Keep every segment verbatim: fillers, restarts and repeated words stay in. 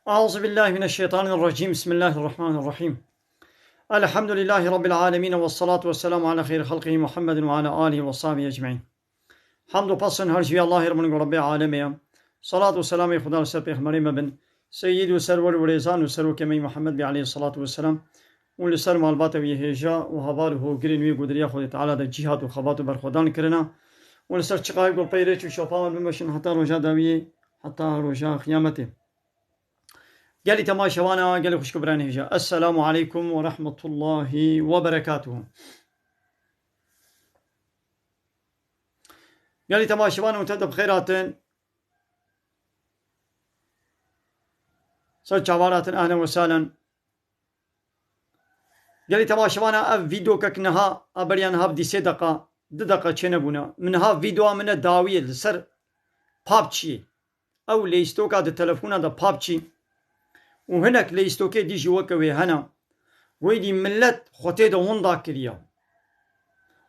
أعوذ بالله من الشيطان الرجيم. بسم الله الرحمن الرحيم. الحمد لله رب العالمين، والصلاة والسلام على خير خلقه محمد وعلى آله وصحبه أجمعين. Hamd û pes her ji wî Allahê re bin ku Rebbê alemê ye. Salat û selamê Xuda li ser pêxemberê me bin, seyyid û serwer û rêzan û serokê me Muhammed bî aleyhissalatu vesselam û li ser malbata wî hêja û heval û hogirên wî ku di riya Xwedê Teala de cîhad û xebat û berxwedan kirine û li ser çiqayê ku pey rêç û şopa wan bimeşin heta roja dawiyê, heta roja xiyametê. Gelî temaşevana, gelî xwişk û birayên hêja. Esselamu aleykum ve rahmetullahi ve berekatuhu. Gelî temaşevana, hûn tev de bi xêr hatin. Ser çavan hatin, ehlen ve sahlen. Gelî temaşevana, ev vîdeokek niha, a beriya niha bi dîsê deqa, du deqa çênebûne. Min niha vîdeoya min e dawiyê li ser PUBG'yê. Ew leystoka di telefona de PUBG û hinek leystokê dî jî weke wê hene. Wê dî millet xwe tê de winda kiriye.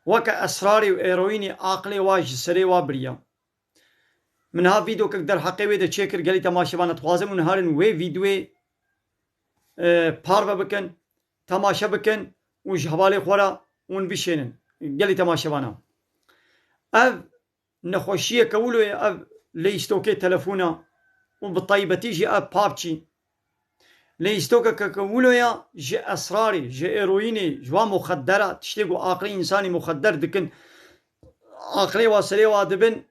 Weke esrarê û eroînê aqilê wa ji serê wa biriye. Min niha vîdeokek derheqê wê de çêkir, gelî temaşevana dixwazim hûn herin wê vîdeoyê, e, parve bikin, temaşe bikin û ji hevalê xwe re hûn bişênin. Gelî temaşevana. Ev nexweşiyeke wilo ye ev leyîstokê telefona û bi taybetî jî ev PUBG. Leyîstokeke wilo ya ji esrarê, ji eroyînê, ji wan muxeddera, tiştê ku aqilê însanî muxedder dikin, aqilê wa serê wa dibin,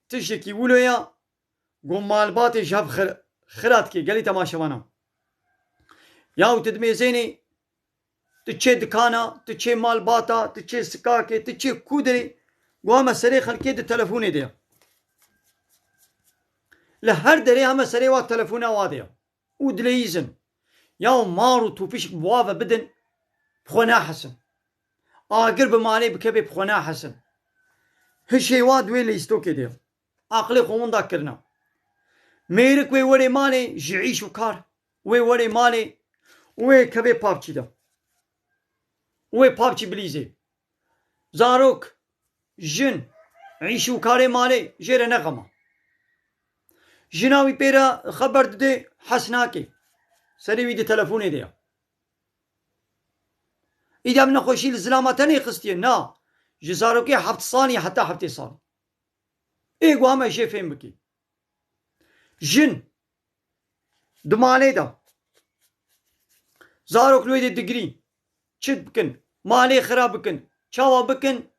tiştekî wilo ya ku malbatê ji hev xir-, xira dike, gelî temaşevana. Ya û tu dimêzênê, tu çê dikana, tu çê malbata, tu çê sikakê, tu çê kû derê, ku heme serê xelkê di telefonê de ye. Li her derê heme serê wa telefona wa de ye. Û dileyîzin. Ya mar û tûfişk bi wa ve bidin, bi xwe nahesin. Agir bi malê bikeve, bi xwe nahesin. Hişê wa di wê leyîstokê de ye. Aqilê xwe winda kirine. Mêrik wê werê malê ji îş û kar. Wê werê malê û wê kevê PUBG de. Û wê PUBG bilîzê. Zarok, jin, îş û karê malê jê re ne xem e. Jina wî pê re xeber didê, hes nake. Serê wî di telefonê de ye. Îdî ev nexweşî li zilama tenê xistiye? Na. Ji zarokê heft salî heta heftê salî. Ê guha me jê fêm bikî. Jin di malê de. Zarok li wê dê digirî. Çi bikin? Malê xira bikin. Çawa bikin?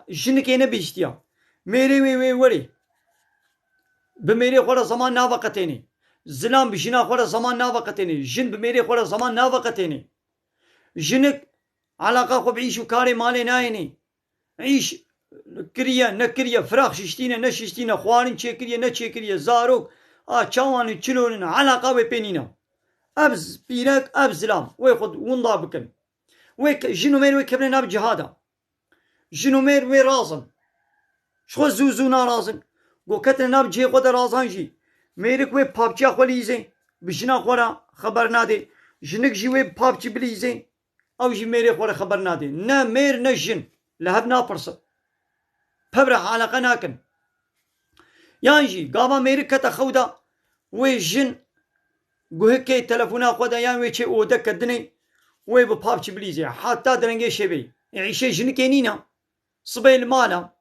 Jinikê nebihîştiya. Mêrê wê wê werê. Bi mêrê xwe re zeman naveqetênê. Zilam bi jina xwe re zeman naveqetênê. Jin bi mêrê xwe re zeman naveqetênê. Jinik eleqa xwe bi îş û karê malê nayênê. Îş kiriye, nekiriye, firax şiştîne, neşiştîne, xwarin çêkiriye, neçêkiriye, zarok, a çawan in, çilo in, eleqa wê pê nîne. Ev z-, pîrek, ev zilam, wê xwe winda bikin. Wê ke-, jin û mêr wê kevine nav cihada. Jin û mêr wê razin. Ji xwe zû zû narazin. Go ketine nav cihê xwe de razan jî. Mêrik wê PUBG'ya xwe lîzê, bi jina xwe re xeber nadê. Jinik jî wê PUBG bilîzê. Ew jî mêrê xwe re xeber nadê. Ne mêr ne jin li hev napirsin. Pev re eleqe nakin. Yan jî gava mêrik kete xew de, wê jin guhikê telefona xwe de yan wê çê odeke dinê, wê bi PUBG bilîzê. Heta derengê şevê. Ê îşê jinikê nîne. Sibê li mal e.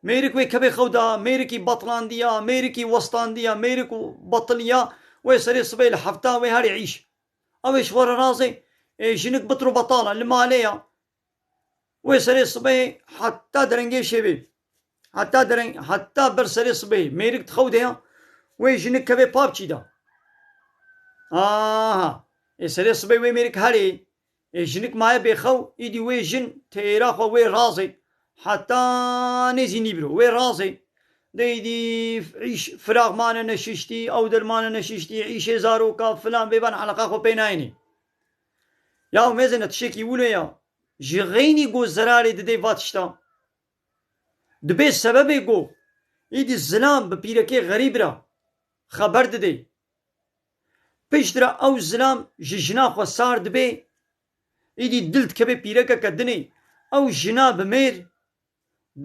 Mêrik wê kevê xew de, mêrikî betilandiya, mêrikî westandiya, mêrik û betiliya, wê serê sibê li hefta wê herê îş. Ew ê ji xwe re razê, ê, jinik bitro betala, li malê ya. Wê serê sibehê heta derengê şevê. Heta dereng, heta ber serê sibehê. Mêrik di xew de ya. Wê jinik kevê PUBG de. Aha. Ê serê sibehê wê mêrik herê. Ê jinik maye bêxew, îdî wê jin têra xwe wê razê. Heta nêzî nîvro. Wê razê. De îdî îş, firax mane neşiştî, ew der mane neşiştî, îşê zaroka filan bêvan eleqa xwe pê nayênê. Ya mêzene tiştekî wilo ya. Ji xeynî go zerarê didê va tişta. Dibê sebebê go. Îdî zilam bi pîrekê xerîb re xeber didê. Piştre ew zilam ji jina xwe sar dibê. Îdî dil dikeve pîrekeke dinê. Ew jina bi mêr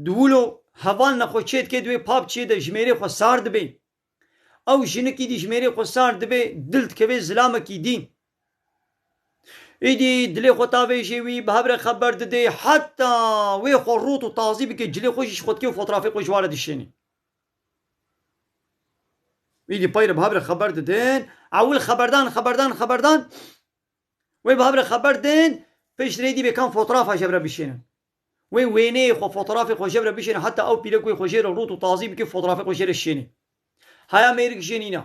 di wilo hevalna xwe çê dike di wê PUBG'yê de ji mêrê xwe sar dibê. Ew jinik îdî ji mêrê xwe sar dibe, dil dikeve zilamekî dî. Îdî dilê xwe tavêjê wî bi hev re xeber didê, heta wê xwe rût û tazî bike, cilê xwe jî ji xwe dike û fotrafê xwe ji wa re dişêne. Îdî pey re bi hev re xeber didin. Ewil xeberdan, xeberdan, xeberdan. Wê bi hev re xeber din, pişt rê dî bê kan fotorafa ji hev re bişênin. Wê wêneyê xwe, fotorafê xwe ji hev re bişêne, heta ew pîrek wê xwe jê re rût û tazî bike, fotorafê xwe jê re şêne. Haya mêrik jê nîna.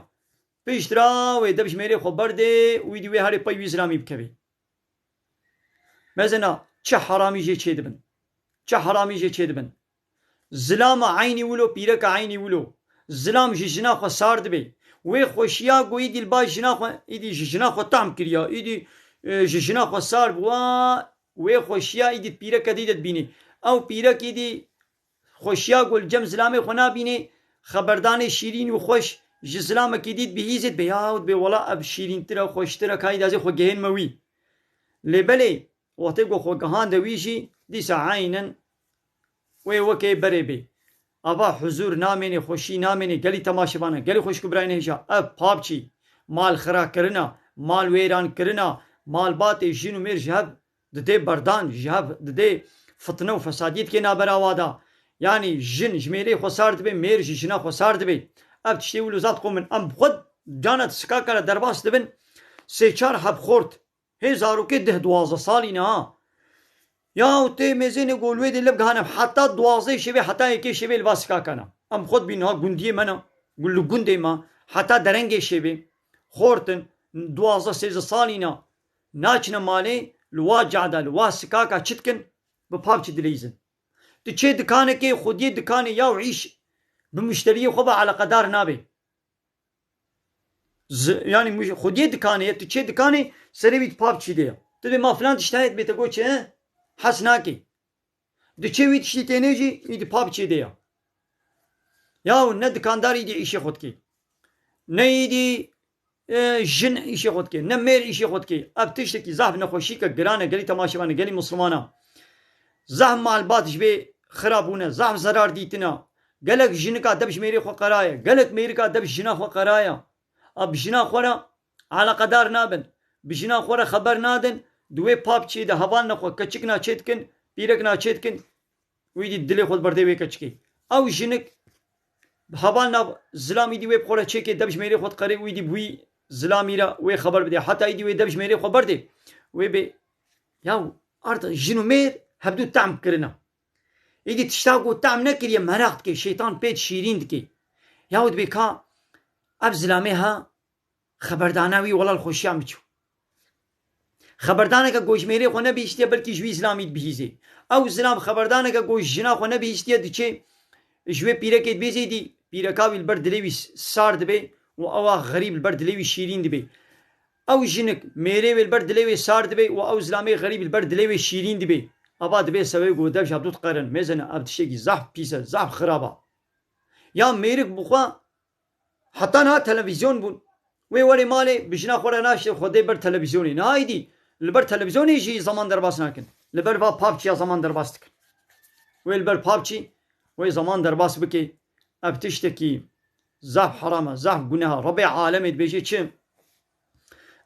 Pişt ra wê dev ji mêrê xwe berdê û îdî wê herê pey wî zilamî bikevê. Mezina çi heramî jê çêdibin. Çi heramî jê çêdibin. Zilama eynî wilo, pîreka eynî wilo. Zilam ji jina xwe sar dibe. Wê xweşiya ku îdî li ba jina xwe, îdî ji jina xwe tam kiriya, îdî, e, ji jina xwe sar bûwa, wê xweşiya îdî pîreke dî de dibînî. Ew pîrek îdî xweşiya ku li cem zilamê xwe nabînê, xeberdanê şîrîn û xweş ji zilamekî dî dibihîzê, dibê ya, dibê wela ev şîrîntir e, xweştir e, ka îdî ez ê xwe gehênme wî. Lê belê, wextê ku xwe gihande wî jî, dîsa eynen wê wekê berê bê. Ava huzûr namênê, xweşî namênê, gelî temaşevana, gelî xweşik û birayên hêja, ev PUBG, mal xirakirina, mal wêrankirina, malbatê jin û mêr ji hev didê berdan, ji hev didê fitne û fesadiyê dikê navbera wa da. Yanî jin ji mêrê xwe sar dibe, mêr ji jina xwe sar dibe. Ev tiştê wilo zaf qewim in. Em bi xwe cana di sikaka re derbas dibin, sê çar heb xort. Hê zarokê deh duwazdeh salî ne ha. Ya û tê mêzênê ku li wê dê lev gihane heta duwazdeh şevê, heta yekê şevê li va sikaka ne. Em xwe dibînin ha gundiyê me ne, li gundê me, heta derengê şevê, xort in, duwazdeh sêzdeh salî ne, naçine malê, li wa cada, li wa sikaka çi dikin, bi PUBG dileyîzin. Tu çê dikanekê, xwediyê dikanê ya û îş bi muşteriyê xwe ve eleqedar nabe. Z-, yanî muj-, xwediyê dikanê ye, tu çê dikanê, serê wî di PUBG de ye. Tu dê ma filan tişt heye, dibê te got çi, he? Hes nake. Diçê wî tiştî tênê jî, îdî PUBG de ye. Yaw ne dikandar îdî îşê xwe dike. Ne îdî, e, jin îşê xwe dike. Ne mêr îşê xwe dike. Ev tiştekî zehf nexweşîke giran e, gelî temaşevana, gelî mislimana. Zehf malbat ji vê xira bûne, zehf zerar dîtine. Gelek jinika dev ji mêrê xwe qeraye. Gelek mêrika dev ji jina xwe qeraye. A bi jina xwe re eleqedar nabin. Bi jina xwe re xeber nadin. Di wê PUBG de hevalna xwe keçikna çê dikin, pîrekna çê dikin. Wî dî dilê xwe diberdê wê keçikê. Ew jinik hevalna zilamî dî wê bi xwe re çêkê dev ji mêrê xwe diqerê, wî dî bi wî zilamî re wê xeber bidê. Heta îdî wê dev ji mêrê xwe berdê. Wê bê, ya arda jin û mêr hevdû tehm kirine. Êdî tişta ku tehm nekiriye, meraq dike, şeytan pê şîrîn dike. Yaw dibê ka ev zilamê ha xeberdana wî welal xweşiya min çû. Xeberdaneke ku ji mêrê xwe nebihîştiye, belkî ji wî zilamî dibihîzê. Ew zilam xeberdaneke ku ji jina xwe nebihîştiye, diçê ji wê pîrekê dibêjê dî, pîreka wî li ber dilê wî sar dibe û ewa xerîb li ber dilê wî şîrîn dibe. Ew jinik mêrê wê li ber dilê wê sar dibe û ew zilamê xerîb li ber dilê wê şîrîn dibe. Ava dibê sewê ku dev ji hevdû diqerin. Mêzene ev tiştekî zehf pîs e, zehf xirab e. Ya mêrik bi xwe heta niha televîzyon bûn. Wê werê malê bi jina xwe re naştê xwe dê ber televîzyonê. Niha êdî li ber televîzyonê jî zaman derbas nakin. Li ber va PUBG'ya zaman derbas dikin. Wê li ber PUBG wê zaman derbas bike. Ev tiştekî zaf heram e, zaf guneha. Rebê alemê dibêje çi?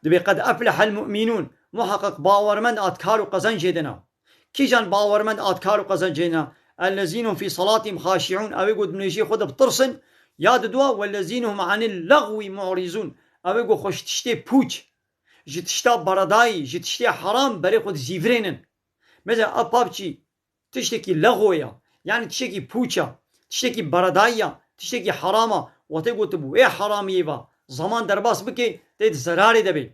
Dibê qed eflehel mu'minûn. Muheqeq bawermend a di kar û qezencê de ne. Kîjan bawermend a di kar û qezencê de ne? Ellezîn hum fî salatihim xaşi'ûn. Ew ê ku di nûêjiyê xwe de bitirsin. Ya di dua, wellezîn hum anil lexwî mu'rîzûn. Ew ê ku xwe ji tiştê pûç, ji tişta beredayî, ji tiştê heram berê xwe dizîvirênin. Mesela a PUBG tiştekî lexo ye. Yanî tiştekî pûç e, tiştekî beredayî ye, tiştekî heram e. Wextê ku tu bi wê heramiyê ve zaman derbas bikê, tê di zerarê de bê.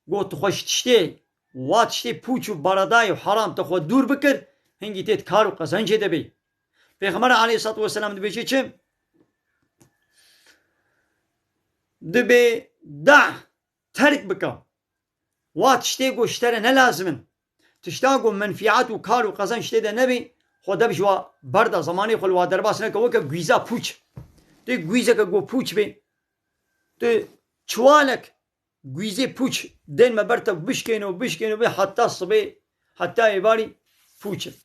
Got tu xwe ji tiştê, wa tiştê pûç û beredayî û heram te xwe dûr bikir, hingî tê di kar û qezencê de bê. Pêxember aleyhissalatu vesselam dibêje çi? Dibê da terk bike. Wa tiştê ku ji te re ne lazim in. Tişta ku menfiat û kar û qezenc tê de nebî, xwe dev ji wa berda, zemanê xwe li wa derbas neke, weke gwîza pûç. Tê gwîzeke ku pûç bê, tu çiwalek gwîzê pûç dên me ber te, bişkên û bişkên û bê heta sibê, heta êvarî pûç in.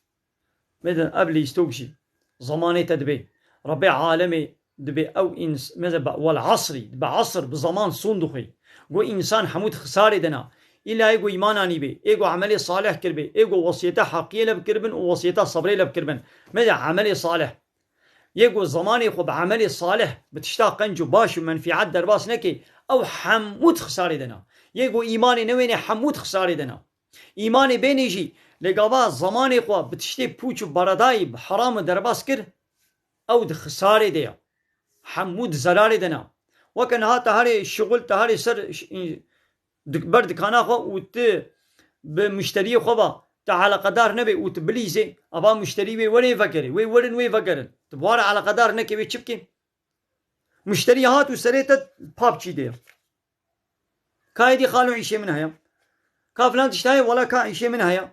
Mêdin ev lîstok jî zemanê te dibê. Rebê alemê Dibê ew ins-, meze be-, wel asrî, bi asr, bi zaman son dixwê. Go însan hemû di xisarê de na. Îla ê go îman anîbê, ê go emelê salih kiribê, ê go wesiyeta heqiyê lev kiribin û wesiyeta sebrê lev kiribin. Meze emelê salih. Yê go zamanê xwe bi emelê salih, bi tişta qenc û baş û menfîet derbas neke, ew hemû di xisarê de na. Yê go îmanê newêne hemû di xisarê de na. Îmanê bênê jî lê gava zamanê xwe bi tiştê pûç û beredayî bi heram û derbas kir, ew di xisarê de ye. Hemû di zerarê de ne. Weke niha te herê şixul, te herê ser ş-, dik-, ber dikana xwe û tu bi muşteriyê xwe ve te eleqedar nebê û tu bilîzê, ava muşterî wê werê vegerê, wê werin wê vegerin. Tu bi wa re eleqedar nekê, wê çi bikê? Muşterî hat û serê te pap çî dê. Ka êdî xalo îşê min heye. Ka filan tişt heye, wela ka îşê min heye.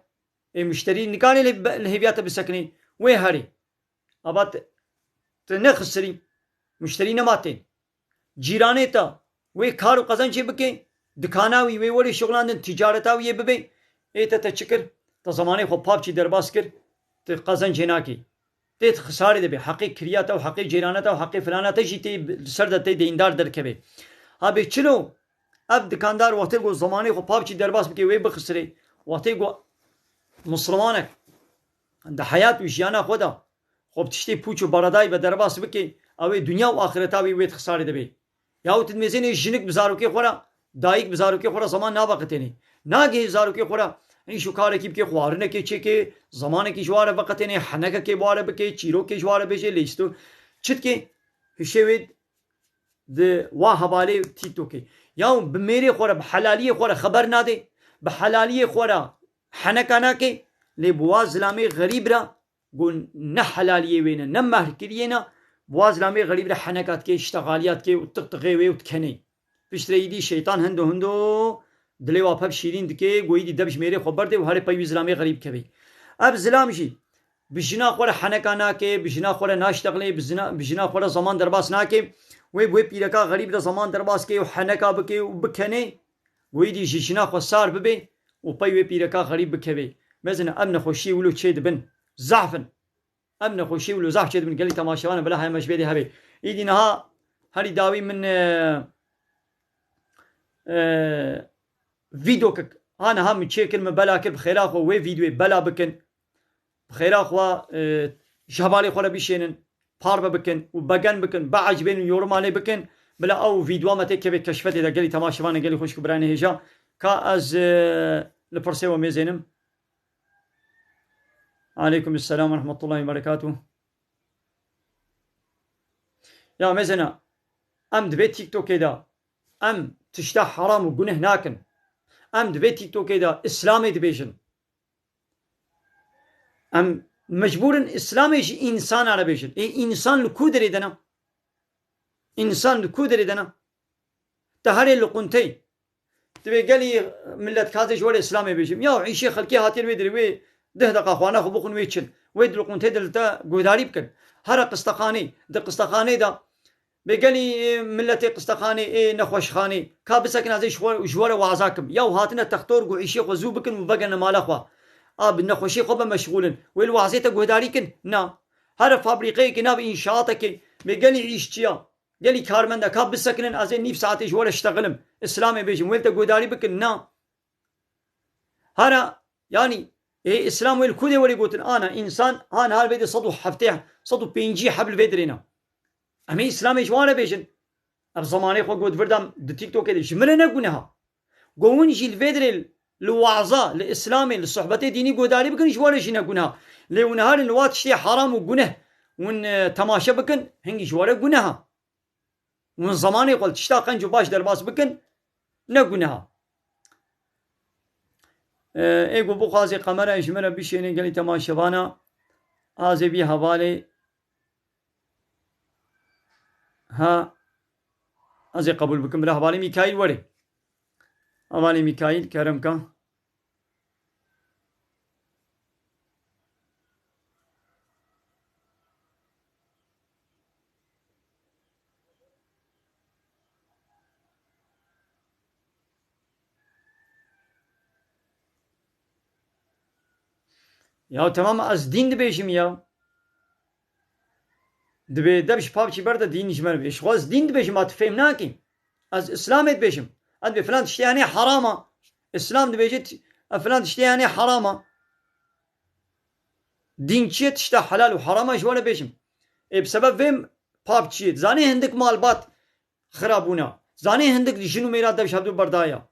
Ê muşterî nikarê lê be-, li hêviya te bisekinê. Wê herê. Ava te, te nexisirî. Muşterî nema tên. Cîranê te. Wê kar û qezencê bike. Dikana wî, wê werê şixulandin, ticareta wî yê bibe. Ê te, te çi kir? Te zamanê xwe papçî derbas kir. Te qezencê nakê. Tê di xisarê de bê. Heqê kiriya te û heqê cêrana te û heqê filana te jî tê li ser de tê deyndar derkeve. Ha bê çilo, ev dikandar wextê ku zamanê xwe papçî derbas bike, wê bixisirê. Wextê ku mislimanek di heyat û jiyana xwe de xwe bi tiştê pûç û beredayî ve derbas bike, ew ê dinya û axireta wî wê di xisarê de bê. Yaw tu dimêzênê jinik bi zarokê xwe re, dayik bi zarokê xwe re zeman naveqetênê. Nagihê zarokê xwe re îş û karekî bike, xwarinekê çêke, zemanekî ji wa re veqetênê, henekekê bi wa re bike, çîrokê ji wa re bêje, lê îsto çi dike? Hişê wê di wa hevalê TikTokê. Yaw bi mêrê xwe re, bi helaliyê xwe re xeber nade, bi helaliyê xwe re heneka nake, lê bi wa zilamê xerîb re Got, ne helaliyê wê ne, ne mehrkiriyê ne, bi wa zilamê xerîb re heneka dike, ştexaliya dike û tiqtiqê wê û dikenê. Piştre îdî şeytan hindo hindo dilê wa pev şîrîn dike, got îdî deb ji mêrê xwe berdê û herê pey wî zilamê xerîb kevê. Ev zilam jî bi jina xwe re heneka nake, bi jina xwe re naştexlê, bi zina-, bi jina xwe re zaman derbas nake. Wê bi wê pîreka xerîb re zaman derbas ke û heneka bike û bikenê. Wî dî ji jina xwe sar bibe û pey wê pîreka xerîb bikeve. Mezin, em nexweşiyê wilo çê dibin. Zehf in. Em nexweşiyê wilo zehf çê dibin. Gelî temaşevan bila heye me ji vê dê hebê. Îdî niha herî dawî min, e, e, vîdokek ha niha min çêkir, min bela kir, bi xêra xwe wê vîdyoyê bela bikin. Bi xêra xwe, e, ji hevalê xwe re bişênin, parve bikin û begen bikin, biecibênin, yoruma lê bikin. Bila ew vîdyoa me tê kevê keşfetê de, gelî temaşevanê gelî xweşik û birayên hêja. Ka ez, e, li pirsê we mêzênim. Aleykum selam ve rahmetullahi ve berekatuh. Ya mêzena, em di vê TikTokê de, em tişta heram û guneh nakin. Em di vê TikTokê de Îslamê dibêjin. Em mecbûr in Îslamê ji însana re bêjin. Ê însan li ku derê de ne? Însan li ku derê de ne? Te herê li qunteyê. Divê gelî millet ka ez ê ji we re Îslamê bêjim. Ya îşê xelkê hatiye li wê derê, wê deh deqa xwana xwe bixwin, wê çin. Wê di li qunteyê de li te guhdarî bikin. Here qistexanê, di qistexanê de Bê gelî, e, miletê qistexanê, ê nexweşxanê, ka bisekin ez ê ji xwe, ji we re waza kim. Ya û hatine textor ku îşê xwe zû bikin û vegerine mala xwe. A bi nexweşê xwe be meşxûl in. Wê li wazê te guhdarî kin? Na. Here fabrîqeyekê, nav înşaatekê. Bê gelî îşçiya, gelî karmenda, ka bisekinin ez ê nîv saetê ji we re ştexilim. Îslamê bêjim. Wê li te guhdarî bikin? Na. Hara, yanî, ê Îslam wê li ku dê werê gotin? Ana, însan, han hal vê de sed û heftê, sed û pêncî heb li vê dirê ne. Em ê Îslamê ji wan re bêjin. Ev zemanê xwe got virda di TikTokê de ji min re ne guneha. Go win jî li vê dirê li waza, li Îslamê, li sohbetê dînî guhdarî bikin, ji we re jî ne guneha. Lê win herin li wa tiştê heram û guneh win, e, temaşe bikin, hingî ji we re guneha. Hûn zemanê xwe li tişta qenc û baş derbas bikin, ne guneha. Ê ku bixwazê qemera ji min re bişênê gelî temaşevana, azê vî hevalê, ha, ez ê qebûl bikim. Bila hevalê Mîkaîl were. Hevalê Mîkaîl, kerem ka. Ya temam, ez dîn dibêjim ya. Dibê dev ji PUBG berde dîn ji me re bê. Ji xwe ez dîn dibêjim, ma tu fêm nakî. Ez Îslamê dibêjim. Ez dibê filan tiştê yanê herama. Îslam dibêje ti-, ev filan tiştê yanê herama. Dîn çi ye? Tişta helal û herama ji we re bêjim. Ê, bi sebeb vê PUBG'ê, zanê hindik malbat xirabûna. Zanê hindik jin û mêra dev ji hevdû berdaya.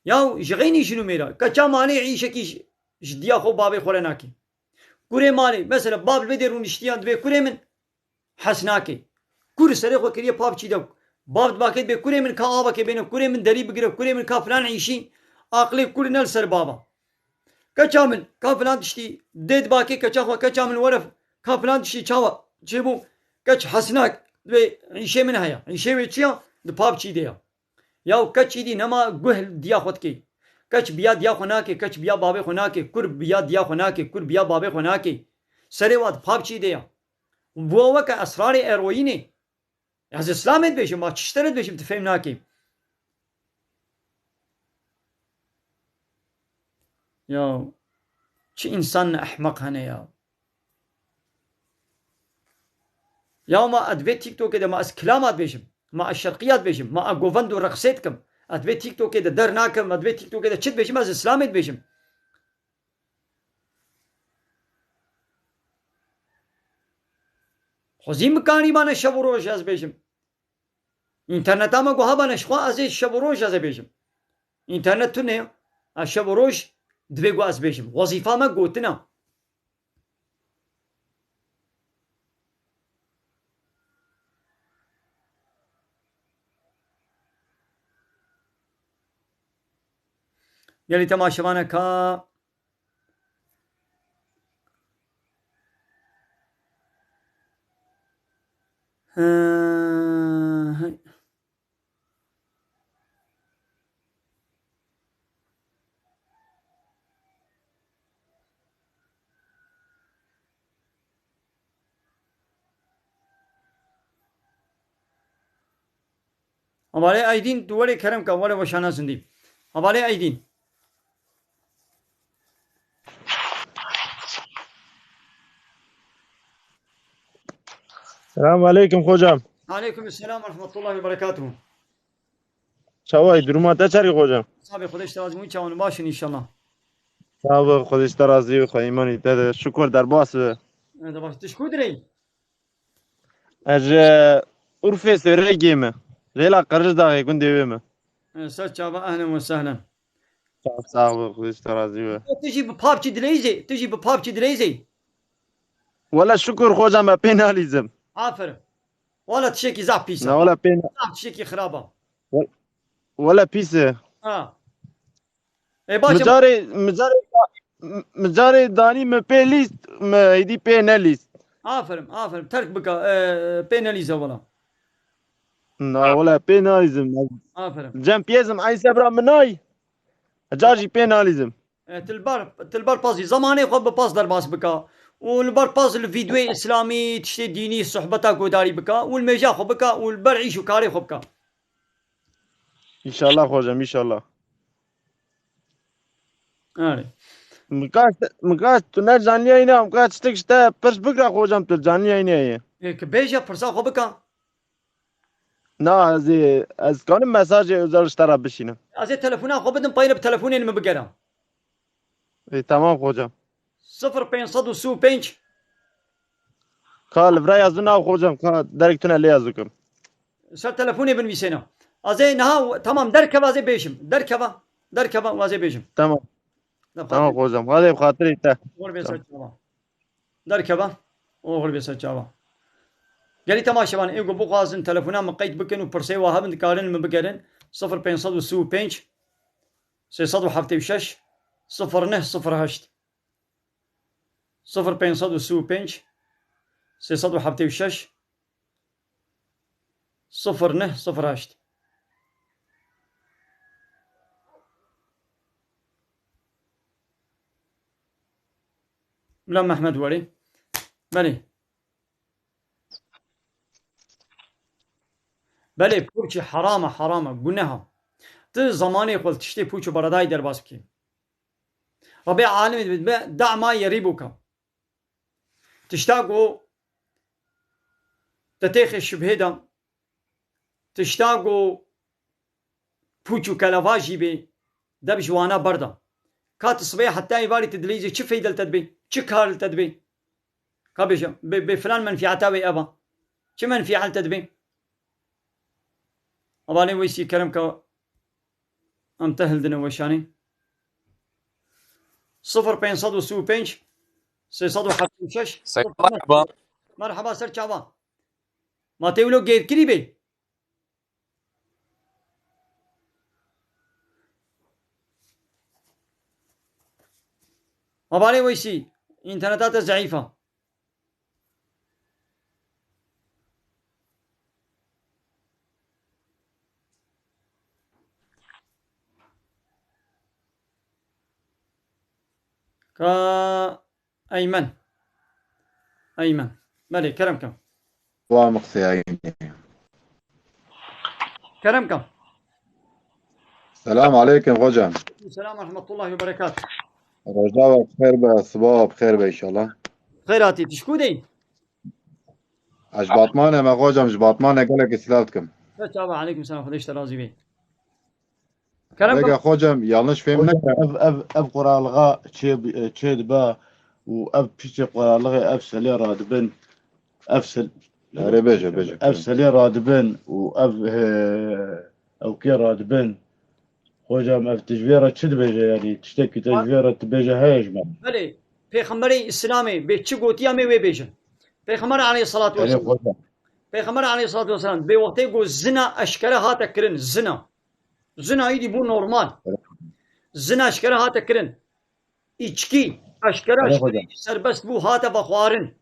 Yaw, ji xeynî jin û mêra. Keça malê îşekî ji, ji diya xwe û bavê xwe re nake. Kurê malê, mesela, bav li vê dê rûniştiyan dibê kurê min hez nake. Kur serê xwe kiriye PUBG de. Bav dibakê dibê kurê min ka avakê bêne, kurê min derî bigire, kurê min ka filan îşî. Aqilê kur ne li ser bava. Keça min, ka filan tiştî, dê dibakê keça xwe, keça min were, ka filan tiştî çawa çêbû, keç hesnak, dibê îşê min heye. Îşê wê çi ya? Di PUBG de ya. Yaw keç îdî nema guh diya xwe dikê. Keç biya diya xwe nake, keç biya bavê xwe nake, kur biya diya xwe nake, kur biya bavê xwe nake. Serê wa di PUBG de ya. Bû weke esrarê eroyînê. Ez Îslamê dibêjim, ma çi ji te re dibêjim, tu fêm nakî. Ya çi însan ehmeq hene ya. Ya ma ez vê TikTokê de ma ez kilama dibêjim, ma ez şerqiya dibêjim, ma ez govend û reqsê dikim. Ez vê TikTokê de dernakim, ez vê TikTokê de çi dibêjim, ez Îslamê dibêjim. Xwezî mikarî bane şev û roj ez bêjim. Înterneta me guha bane ji xwe ez ê şev û roj ez ê bêjim. Înternet tune ye. Ez şev û roj divê ku ez bêjim. Wezîfa me gotin e. Gelî temaşevane ka Hı, hı. Hevalê Aydîn, tu were kerem ke, were weşana zindî. Hevalê Aydîn. Selamun aleyküm hocam. Aleyküm selam ve rahmetullahi ve berekatuhu. Çaway, duruma te çerî hocam? Sabê Xwedê ji te razî bû, çawan baş in înşallah. Sağ ol, Xwedê ji te razî bû, xwe îmanî te de. Şukur derbas be. Evet, baş. Tu ji ku dirê? Ez ji Urfê Sêrêgê me. Rêla Qiricdaxê gundê wê me. E, ser çava, ehlen ve sehlen. Sağ, sağ ol, Xwedê ji te razî be. Tu jî bi PUBG dileyzê, tu jî bi PUBG dileyzê. Wele şukur hocam, me pê nalîzim. Aferin. Wele tiştekî zaf pîs e. Na, wele pê na- Zaf tiştekî xirab e. Wele pîs e. Ha. E, baş e. Micarê, micarê, micarê danî me pê lîst, me êdî pê nelîst. Aferin, aferin. Terk bika, e, pê nelîze wela. Na, wela pê nalîzim. Aferin. Cem piyezim, ay sebra min nay. Car jî pê nalîzim. E, tu li ber, tu li ber pez î. Zemanê xwe bi pez derbas bika. Û li ber pez li vîdyoyê îslamî, tiştê dînî, sohbeta guhdarî bika. Û li mêja xwe bika. Û li ber îş û karê xwe bika. Înşallah hocam, înşallah. Erê. Mikaş, mikaş tu ne canlı yayına, mikaş tiştek işte pirs bikra hocam tu canlı yayına ye. Ê, ki bêje pirsa xwe bika. Na, ez ê, ez kanim mesajê özel ji te re bişînim. Ez ê telefona xwe bidim, peyre bi telefonê min bigera. Ê, tamam hocam. Sifir pênc sed û sî û pênc. Ka li vira yazin nav hocam, ka derek tune lê yazin kim. Ser telefonê binivîsêne. Ez ê niha, tamam, derkeva ez ê bêjim. Derkeva, derkeva ez ê bêjim. Tamam. Tamam hocam. Hadi xatirê te. Oxir bê ser çava. Derkeva. Oxir bê ser çava. Gelî temaşevan, ê ku bixwazin telefona min qeyd bikin û pirsê wa hebin dikarin min bigerin. Sifir pênc sed û sî û pênc, sê sed û heftê û şeş, sifir neh sifir heşt. Sifir pênc sed û sî û pênc, sê sed û heftê û şeş, sifir neh sifir heşt. Bila Mehmed werê. Belê. Belê, pûçî herama, herama, guneha. Tu zamanê xwe li tiştê pûç û beredayî derbas bikî. Rebê alemê dibe, dama yerî bûka. Tişta ku Te têxê şibhê de tişta ku pûç û keleva jî bê, deb ji wana berda. Ka tu sibê heta êvarî tu dileyîzê çi feyde li te dibê? Çi kar li te dibê? Ka bêje, bê, bê filan menfîeta wê ev a. Çi menfîet li te dibê? Hevalê Weysî kerem ka em te hildine weşanê. Sifir pênc sed û sî û pênc, sê sed û hevdî û şeş. Seyda, merhaba. Merhaba, ser çava. Ma tê wilo gêrkirî bê? Hevalê Weysî, înterneta te zeîf a. Ka Eymen. Eymen. Belê, kerem ke. Wa mixseyayînê. Kerem ke. Selam aleykum hocam. Selam ve rahmetullahi ve berekat. Rojava bixêr be, sibawa bixêr be inşallah. Xêr hatî, tu ji ku deyî? Ez ji Batmanê me hocam, ji Batmanê gelekî silav dikim. Çava, aleykum selam, Xwedê ji te razî bê. Kerem Vega ke. Hocam, yanlış fehim Hocam, neke. Ev, ev, ev quralga çê, çê dibe û ev piçê quralixê ev selê radibin. Ev sel-, Erê bêje, bêje. Ev selê radibin û ev, e, ew kê radibin. Hocam, ev tu ji vê re çi dibêje yanî? Tiştekî te ji vê re tu bêje heye ji me? Belê, Pêxemberê Îslamê bê çi gotiya me wê bêjin. Pêxember aleyhissalatu Erê vesselam. Hocam. Pêxember aleyhissalatu vesselam bê wextê ku zina eşkere hate kirin, zina. Zina îdî bû normal. Zina eşkere hate kirin. Îçkî eşkere Erê hocam. Serbest bû, hate vexwarin.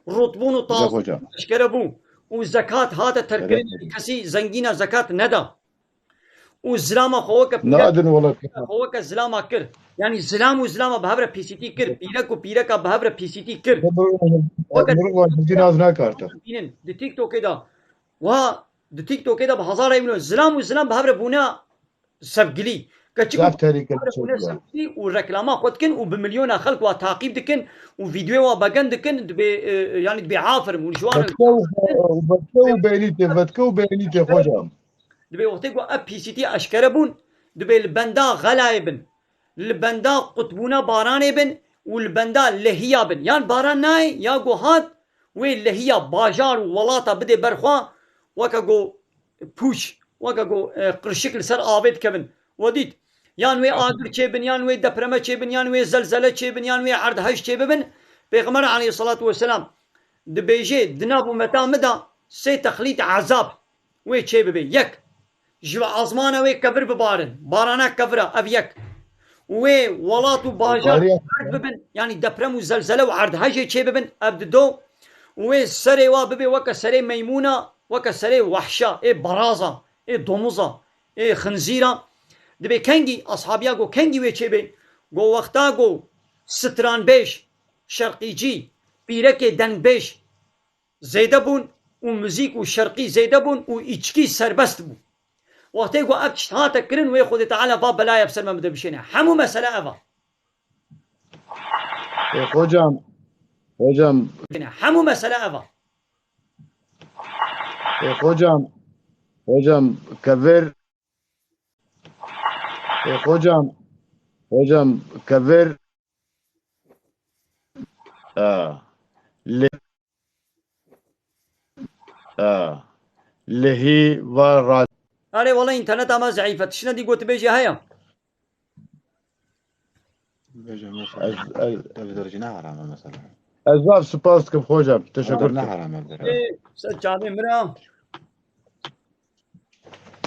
Rotbûn û Erê tazbûn hocam. Eşkere bû. Û zekat hate terkirin. Erê hocam. Kesî zengîna zekat neda. Û zilama xwe weke Nadin wala. Xwe weke zilama kir. Yanî zilam û zilama bi hev re pîsîtî kir. Pîrek û pîreka bi hev re pîsîtî kir. Weke mirov wa jî nas nakarte. Bînin, di TikTokê de. Wa di TikTokê de bi hezar ew zilam û zilam bi hev re bûne sevgilî. Keçik û Zaf tehlikeli bir şey bûne ya. Sevgilî û reklama xwe dikin û bi milyona xelk wa taqîb dikin û vîdeoya wa begen dikin, dibê, e, yanî dibê aferin û ji wan re Betke û, betke û beynî tê, betke û beynî tê hocam. Dibê wextê ku ev pîsîtî eşkere bûn, dibê li benda xelayê bin, li benda qutbûna baranê bin û li benda lehiya bin. Yan baran nayê, ya ku hat, wê lehiya bajar û welata bidê ber xwe, weke ku pûç, weke ku, e, qirşik li ser avê dikevin. We dît, yan wê agir çêbin, yan wê depreme çêbin, yan wê zelzele çêbin, yan wê erdhej çêbibin. Pêxember aleyhissalatu vesselam dibêje, di nav umeta min de sê texlît ezab wê çêbibe. Yek, ji asmana wê kevir bibarin, barana kevira, ev yek. Wê welat û bajar Barî- berd bibin, yanî deprem û zelzele û erdhejê çêbibin, ev dido. Wê serê wa bibe weke serê meymûna, weke serê wehşa, ê beraza, ê domuza, ê xinzîra. Dibê kengî, ashabiya go kengî wê çêbe? Go wexta go stranbêj, şerqîcî, pîrekê dengbêj zêde bûn û muzîk û şerqî zêde bûn û îçkî serbest bû. Wextê ku ev tişt hate kirin, wê Xwedê Teala va belaya bi ser me bide bişêne. Hemû mesele ev a. E, hocam, hocam. Hemû mesele ev a. E, hocam, hocam, kevir. E, hocam, hocam, kevir. E, li, e, lihî va ra- Erê, wele înterneta me zeîf e. Tiştine dî gotibêjê heye? Bêje, mesela. Ez, ez, Ev dercî ne haram e mesela. Ez zaf spas dikim hocam. Teşekkür ederim. Ne haram e? Ê, ser çavê min re.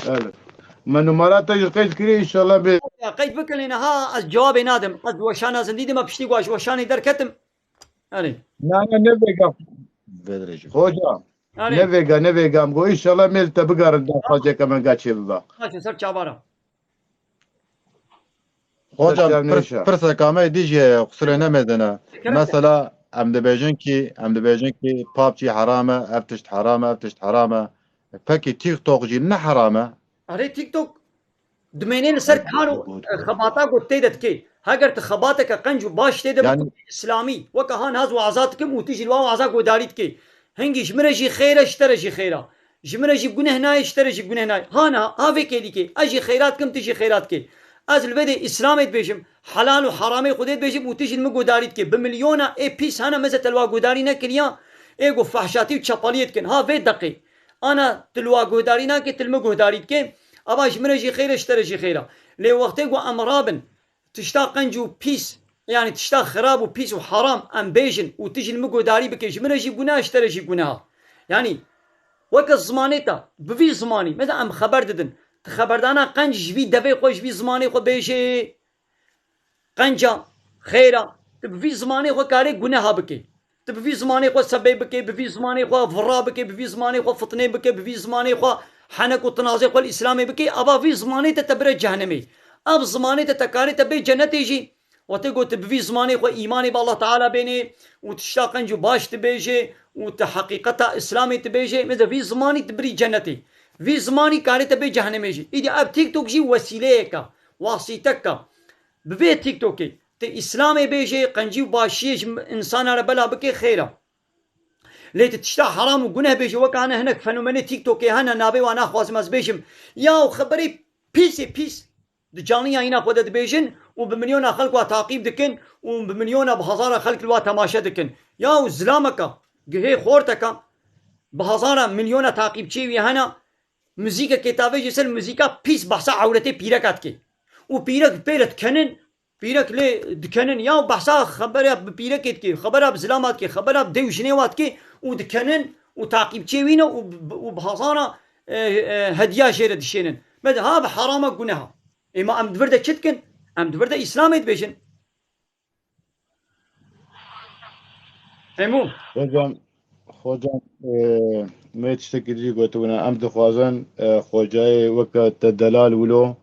Evet. Me numara te jî qeyd kiriye, inşallah bê. Ya, qeyd bikin, ha, ez cevabê nadim. Ez weşana zindî dime, piştî ku ez weşanê derketim. Erê. Na, na, ne vêga. Vedrejim. Hocam. Erê. Ne vêga, ne vêga. Go, inşallah mêl te bigarin da xaceke me gaçê biba. Haçin ser çavara. Hocam, pirs-, pirseka me dî jî heye, qusurê nemêzene. Mesela, em dibêjin kî, em dibêjin kî PUBG heram e, ev tişt heram e, ev tişt heram e. Pekî TikTok jî ne heram e? Erê, TikTok dimêne li ser kar û, e, xebata ku tê de dikê. Heger tu xebateke qenc û baş tê de bikî, yanî, îslamî, weke ha niha ez waza dikim û tu jî li wa waza guhdarî dikî. Hingî ji min re jî xêr e, ji te re jî xêr e. Ji min re jî guneh nayê, ji te re jî guneh nayê. Ha niha, ha vê kêlîkê. Ez jî xêrat kim, tu jî xêrat kê. Ez li vê de Îslamê dibêjim, helal û heramê Xwedê dibêjim û tu jî li min guhdarî dikê. Bi milyona ê pîs hene, meze te li wa guhdarî nekiriya, ê ku fehşatî û çepaliyê dikin. Ha vê deqê. Ana tu li wa guhdarî nake, tu li min guhdarî dikê. Ava ji min re jî xêr e, ji te re jî xêr e. Lê wextê ku em rabin, tişta qenc û pîs, yanî tişta xirab û pîs û heram em bêjin û tu jî li min guhdarî bike, ji min re jî guneh, ji te re jî guneh. Yanî weke zimanê te, bi vî zimanî, mesela em xeber didin. Tu xeberdana qenc ji vî devê xwe, ji vî zimanê xwe bêjê. Qenca, xêra, tu bi vî zimanê xwe karê guneha bikê. Tu bi vî zimanê xwe sebê bikê, bi vî zimanê xwe vira bikê, bi vî zimanê xwe fitnê bikê, bi vî zimanê xwe henek û tinazê xwe li Îslamê bikê, ava vî zimanê te te bire cehennemê. Ev zimanê te te karê te bê cennetê jî. Wextê ku tu bi vî zimanê xwe îmanê bi Allah Teala bênê û tişta qenc û baş dibêjê û tu heqîqeta Îslamê dibêjê, mêze vî zimanî tu birî cennetê. Vî zimanî karê te bê cehennemê jî. Îdî ev TikTok jî wesîleyek e, wasîtek e. Bi vê TikTokê tu Îslamê bêjê, qencî û başiyê ji insana re bela bikê, xêr e. Lê tu tişta heram û guneh bêjê, weke hene hinek fenomenê TikTokê hene, navê wan naxwazim ez bêjim. Yaw xeberê pîsê pîs di canliya hîna xwe de dibêjin û bi milyona xelk wa taqîb dikin û bi milyona, bi hezara xelk li wa temaşe dikin. Yaw zilameka, guhê xorteka, bi hezara milyona taqîbçiyê wî hene, muzîkekê tavêjê ser muzîka pîs behsa ewretê pîreka dike. Û pîrek pê re dikenin, pîrek lê dikenin, ya behsa xebera bi pîrekê dike, xebera bi zilama dike, xebera bi dê û jinê wa dike û dikenin û taqîbçiyê wî ne û bi, û bi hezara, e, e, hediya jê re dişênin. Me de ha bi herama guneha. Ê ma em di vir de çi dikin? Em di vir de Îslamê dibêjin. Hemû. Hocam, hocam, e, me tiştekî dî gotibûne. Em dixwazin, e, xocayê weke te delal wilo.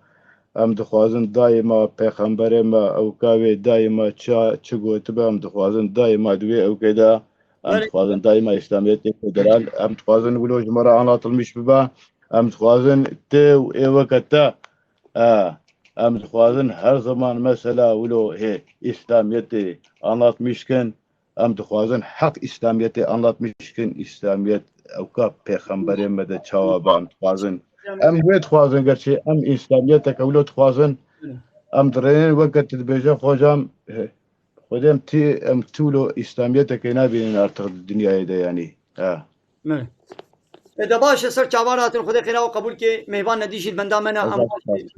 Em dixwazin dayê me, pêxemberê me, ewka wê dayê me ça-, çi gotibe, em dixwazin dayê me di wê ewkê de. Em Belê. dixwazin dayê me Îslamiyetê federal. Em dixwazin wilo ji me re anlatılmış bibe. Em dixwazin tê û ê weke te. E, em dixwazin her zaman mesela wilo hê Îslamiyetê anlatmış kin. Em dixwazin heq Îslamiyetê anlatmiş kin, Îslamiyet ewka pêxemberê me de çawa be, em dixwazin. Em wê dixwazin, gerçê em Îslamiyeteke wilo dixwazin. Em dirênin weke tu dibêje, xocam, eh, Xwedê em tî, em tî wilo Îslamiyeteke nabînin artık di dinyayê de yanî. Ha. Belê. E, de baş e, ser çavan hatin, Xwedê xêra we qebûl ke, mêvan nedî jî li benda me ne, em Allah razı olsun.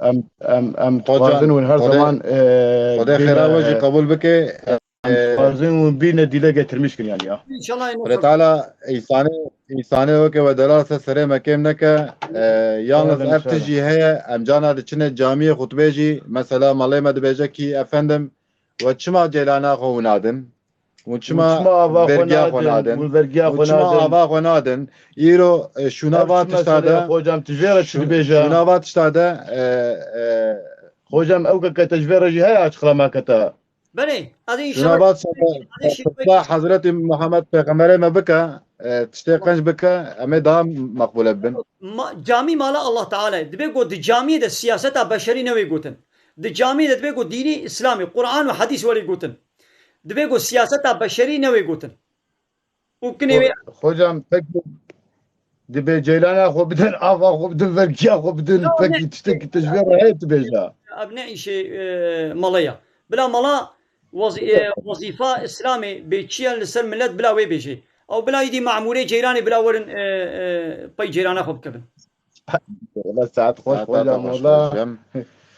Em, em, em Hocam, dixwazin hûn her Xwedê, zaman, e, Xwedê bîne, xêra we jî e, qebûl bike. em E, dixwazin hûn bîne dîle getirmiş kin yani ya. İnşallah. Xwedê Teala îsanê, îsanê weke we delal ser serê me kêm neke. E, yalnız Amin, ev tişt inşallah. Jî heye, em cana diçine camiyê xutbê jî, mesela malê me dibêje kî efendim, we çima ceylana xwe hûn nadin? Hûn çima Hûn çima ava xwe vergiya xwe nadin? Nadin? Hûn vergiya Hûn xwe çima nadin? Ava xwe nadin? Îro, e, şûna Ev va çima tişta serê de, xocam, tu jê re çi şû-, dibêje? Şûna va tişta de, e, e, Xocam, ew ke kete ji vê re jî heye açıklamake te. Belê, ez şûna inşallah, va tişta de, ez inşallah qissa Hezretî Muhammed Pêxemberê me bike, e, tiştê qenc bike, em ê daha meqbûle bibin. Ma-, camî mala Allah Teala ye. Dibe got di camiyê de siyaseta beşerî newê gotin. Di camiyê de dibe got dînî Îslamê, Quran û hedîs welê gotin. Dibe got siyaseta beşerî newê gotin. Û kinê wê Xo-, xocam, pekî dibê ceylana xwe bidin, ava xwe bidin, vergiya xwe bidin, Yo, pekî ne, tiştekî te ji vê re heye tu bêje. Ev ne îşê, e, mala ya. Bila mala wezî-, e, wezîfa Îslamê bê çi ye li ser milet bila wê bêjê. Ew bila îdî memûrê ceyranê bila werin, e, e, pey ceyrana xwe bikevin. Wala saet xweş, Saeta te xocam, xweş wala. Hocam.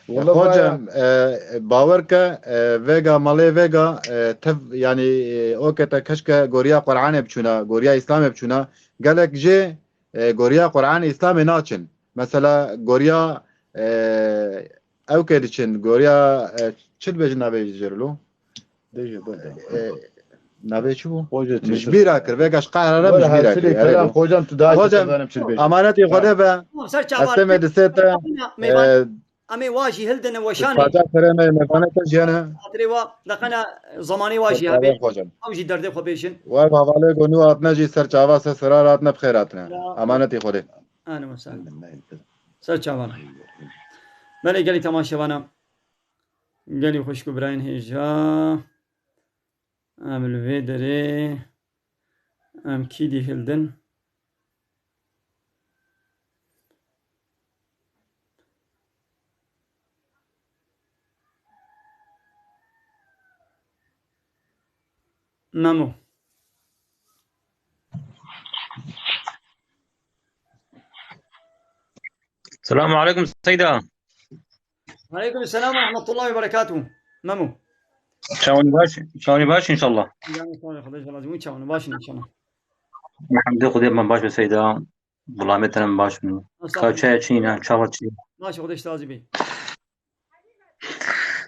Wala Hocam, baya. E, bawer ke, e, vêga, malê vêga, e, tev, yani, e, o ke te keşke goriya Qur'anê biçûna, goriya Îslamê biçûna, gelek jê, e, goriya Qur'anê Îslamê naçin. Mesela goriya, e, ew ke diçin, goriya, e, çi dibêjin navê jê lo? Dê jê berde. E, navê çi bû? Hoca Min ji çêtir. Bîra kir, vêga ji qehra re min ji bîra kir. Erê kelam, bû. Hocam, tu daha Hocam, çi zanim çi dibêjî. Amanetê Xwedê be. Tamam, ser çavan. Estê me distê te, Tamam, e, mêvan. Em ê wa jî hildin û weşanê. Parça serê me, mêvanê te jî hene. Xatirê wa, deqena zamanê wa jî Ser hebe. Çavan hocam. Ew jî derdê xwe bêjin. Wer hevalê gonî hatine jî ser çava ser sira hatine bi xêr hatine. Ya. Amanetê Xwedê. Ahlen ve sehlen. Ser çavan. Belê gelî temaşevana. Gelî xweşk û birayên hêja. Em li vê derê Em kî dî hildin? Memo. Selamun aleyküm Seyda. Aleyküm selam ve rahmetullahi ve berekatuhu. Memo. Çawanî baş, çawanî baş inşallah. Yani sonra Xwedê razî bû, çawanî baş inşallah. Elhamdülillah, Xwedê min baş be Seyda. Gulamê te min baş bin. Sağ ol. Ka çaya çî ne, çawa çî? Baş, Xwedê razî bî.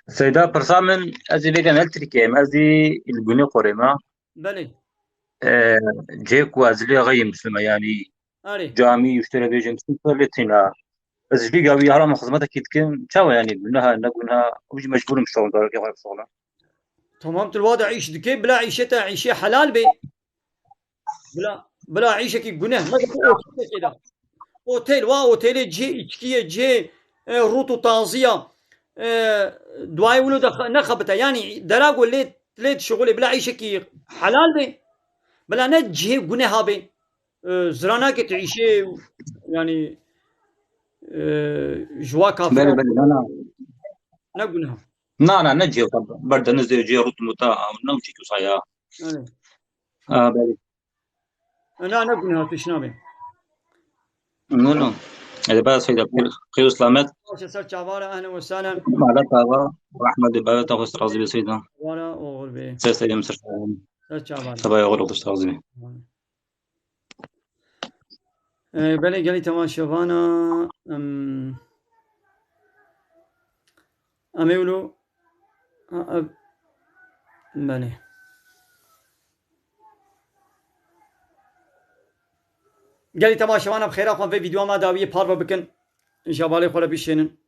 Seyda, pirsa min, ez ê vêga ne Tirkiye me, ez ê li Gunê Qorê me. Belê. E, cê ku ez lê xeyim Muslime, yani Arê. Camî, û ştê re bêjin, tu lê tîna. Ez jî gavî haram xizmetekî dikim. Çawa yani, guneha, ne guneha? Ew jî mecbûrim şoxin, darekê xwe bişoxin. Tamam, tu li wa de îş dikê, bila îşê te îşê helal bê. Bila, bila îşekî guneh. Mesela tu otelekê de. Otel, wa otelê cihê îçkiyê, cihê, e, rût û taziya. E, duayê wilo de xe-, nexebite. Yani dera ku lê, lê dişixulê, bila îşekî helal bê. Bila ne cihê guneha bê. E, ziranakê tu îşê, yani, e, ji wa kafir. Belê, belê, na, na. Ne guneha. Na, na, ne cihê ber denizê, cihê rût û muta, ne û çi kusa ya. Evet. Ha, belê. Na, ne guneha tu şinabê. No, no. Hadi bas Seyda, xêr û selamet. Baş e, ser çavara, ehlen ve sehlen. Mala tava, rahmet de baveta xwe razî be Seyda. Wara oxir be. Ser Seyda, ser çavara. Ser çavara. Tava oxir, xwe razî be. Ee, belê gelî temaşevana, em, em ê wilo, ha, ev, belê. Gelî temaşevana bi xêra xwe vê vîdyoya me dawiyê parve bikin. Ji hevalê xwe re bişênin.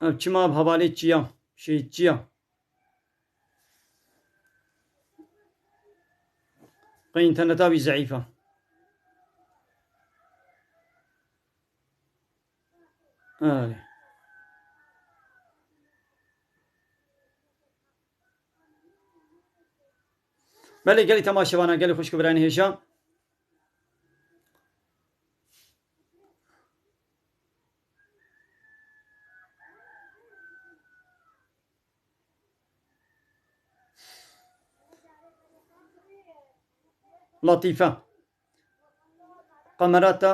Ev çima bi hevalê çiya, şehîdçiya? Qey înterneta wî zeîf e. Erê. Belê gelî temaşevana, gelî xwişk û birayên hêja. Latîfe. Kamera te,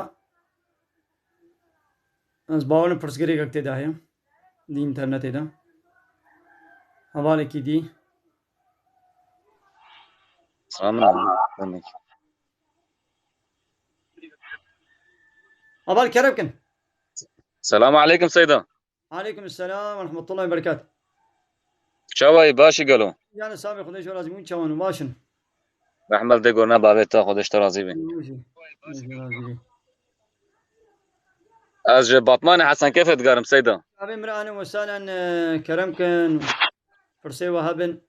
ez bawerim pirsgirêkek tê de heye. Di înternetê de. Hevalekî dî. Selamun aleyküm. Heval kerem kin. Selamun aleyküm Seyda. Aleyküm selam ve rahmetullahi ve berekatuh. Çawa yî, baş î gelo? Yani sabê Xwedê ji razî bûn, çawan û baş in. Rehmet de gorna bavê te, Xwedê ji te razî bî. Xwedê ji razî bî. Ez ji Batmanê Hesenkefê digarim Seyda. Abê min re ahlen ve sahlen, e, kerem kin. Pirsê we hebin.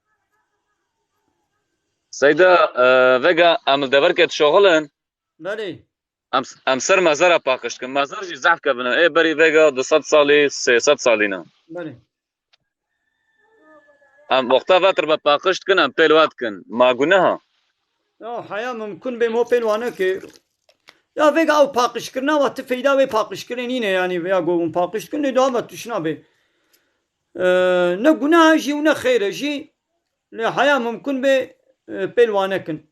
Seyda, e, vêga em li deverkê dişoxilin. Belê. Em, em ser mezara paqij dikin. Mezar jî zehf kevin e. Ê berî vêga du sed salî, sê sed salî ne. Belê. Em wexta vetir be paqij dikin, em pêl we dikin. Ma guneha? Ya, heya mimkun bê mo pêl wane ke. Ya vêga ew paqijkirina wa ti feyda wê paqijkirinê nîne, yani vêya go hûn paqij dikin, lê dava tişna bê. Ee, ne guneha jî û ne xêre jî, lê heya mimkun bê, e, pêl wane kin.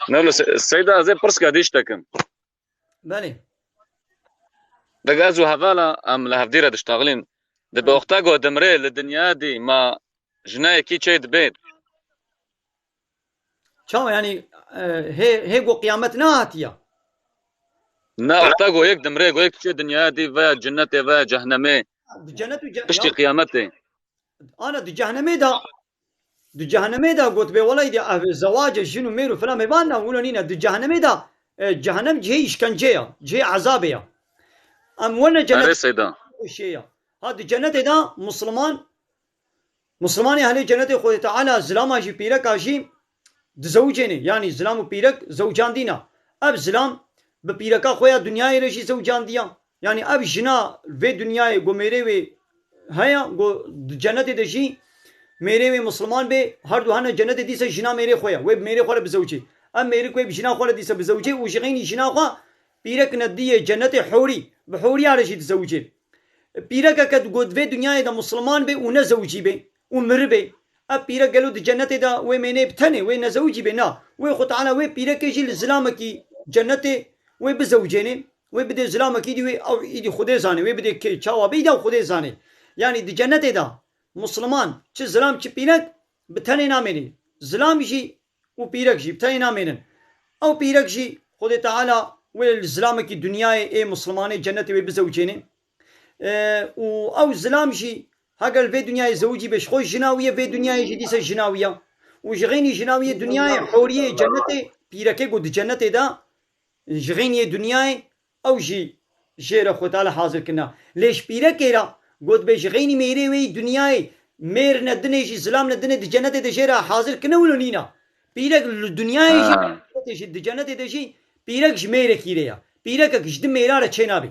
Ne wilo Se-, Seyda, ez ê pirska dî ji te kim. Belê. Dega ez û hevala em li hevdî re diştaxilîn. Di Hı. Wexta ku dimrê li dinya dî ma jinayekî çê dibê? Çawa yani, e, hê, hê ku qiyamet nehatiya? Na, wexta ku yek dimrê, ku yek diçê dinyaya dî veya cinnetê veya cehnemê. Di cennet û ce-, Piştî ya qiyametê. Ana di cehennemê de, di cehennemê de got bê welay de ev zewace jin û mêr û filan mêvan ne, wilo nîne. Di cehennemê de, e, cehennem cihê îşkencê ya, cihê ezabê ya. Em wene cennet Erê Seyda. Şey ya. Ha di cennetê de Musliman, Muslimanê helê cennetê Xwedê Teala zilama jî pîreka jî dizewicêne. Yani zilam û pîrek zewcandîna. Ev zilam bi pîreka xwe ya dinyayê re jî zewcandiya. Yani ev jina vê dinyayê ku mêrê wê heye, go di cennetê de jî mêrê wê misliman bê, her du hene cennetê dîsa jina mêrê xwe ye. Wê bi mêrê xwe re bizewicê. Em mêrik wê bi jina xwe re dîsa bizewicê û ji xeynî jina xwe pîrek nediyê cennetê hûrî, bi hûriya re jî dizewicê. Pîrekeke go di vê dinyayê de misliman bê û nezewicî bê û miribê. Ev pîrek gelo di cennetê de wê mênê bi tenê, wê nezewicî bê? Na. Wê Xwe Teala wê pîrekê jî li zilamekî cennetê wê bizewicênê. Wê bidê zilamekî dî wê, ew îdî Xwedê zanê. Wê bidê kê, çawa bê, îdî ew Xwedê zanê. Yanî di cennetê de misliman, çi zilam çi pîrek, bi tenê namênê. Zilam jî û pîrek jî bi tenê namênin. Ew pîrek jî Xwedê Teala wê li zilamekî dinyayê ê mislimanê cennetê wê bizewicênê. E, û ew zilam jî heger li vê dinyayê zewicî bê, ji xwe jina wî ye, vê dinyayê jî dîsa jina wî ye. Û ji xeynî jina wî yê dinyayê, hûriyê cennetê, pîrekê ku di cennetê de, ji xeyniyê dinyayê, ew jî jê re Xwe Teala hazir kirina. Lê ji pîrekê re got bê ji xeynî mêrê wê yî dinyayê, mêr ne dinê jî, zilam ne dinê di cennetê de jê re hazir kirine, wilo nîna. Pîrek li dinyayê jî, Ha. Di cennetê jî, di cennetê de jî pîrek ji mêrekî re ye. Pîrekek ji di mêra re çênabê.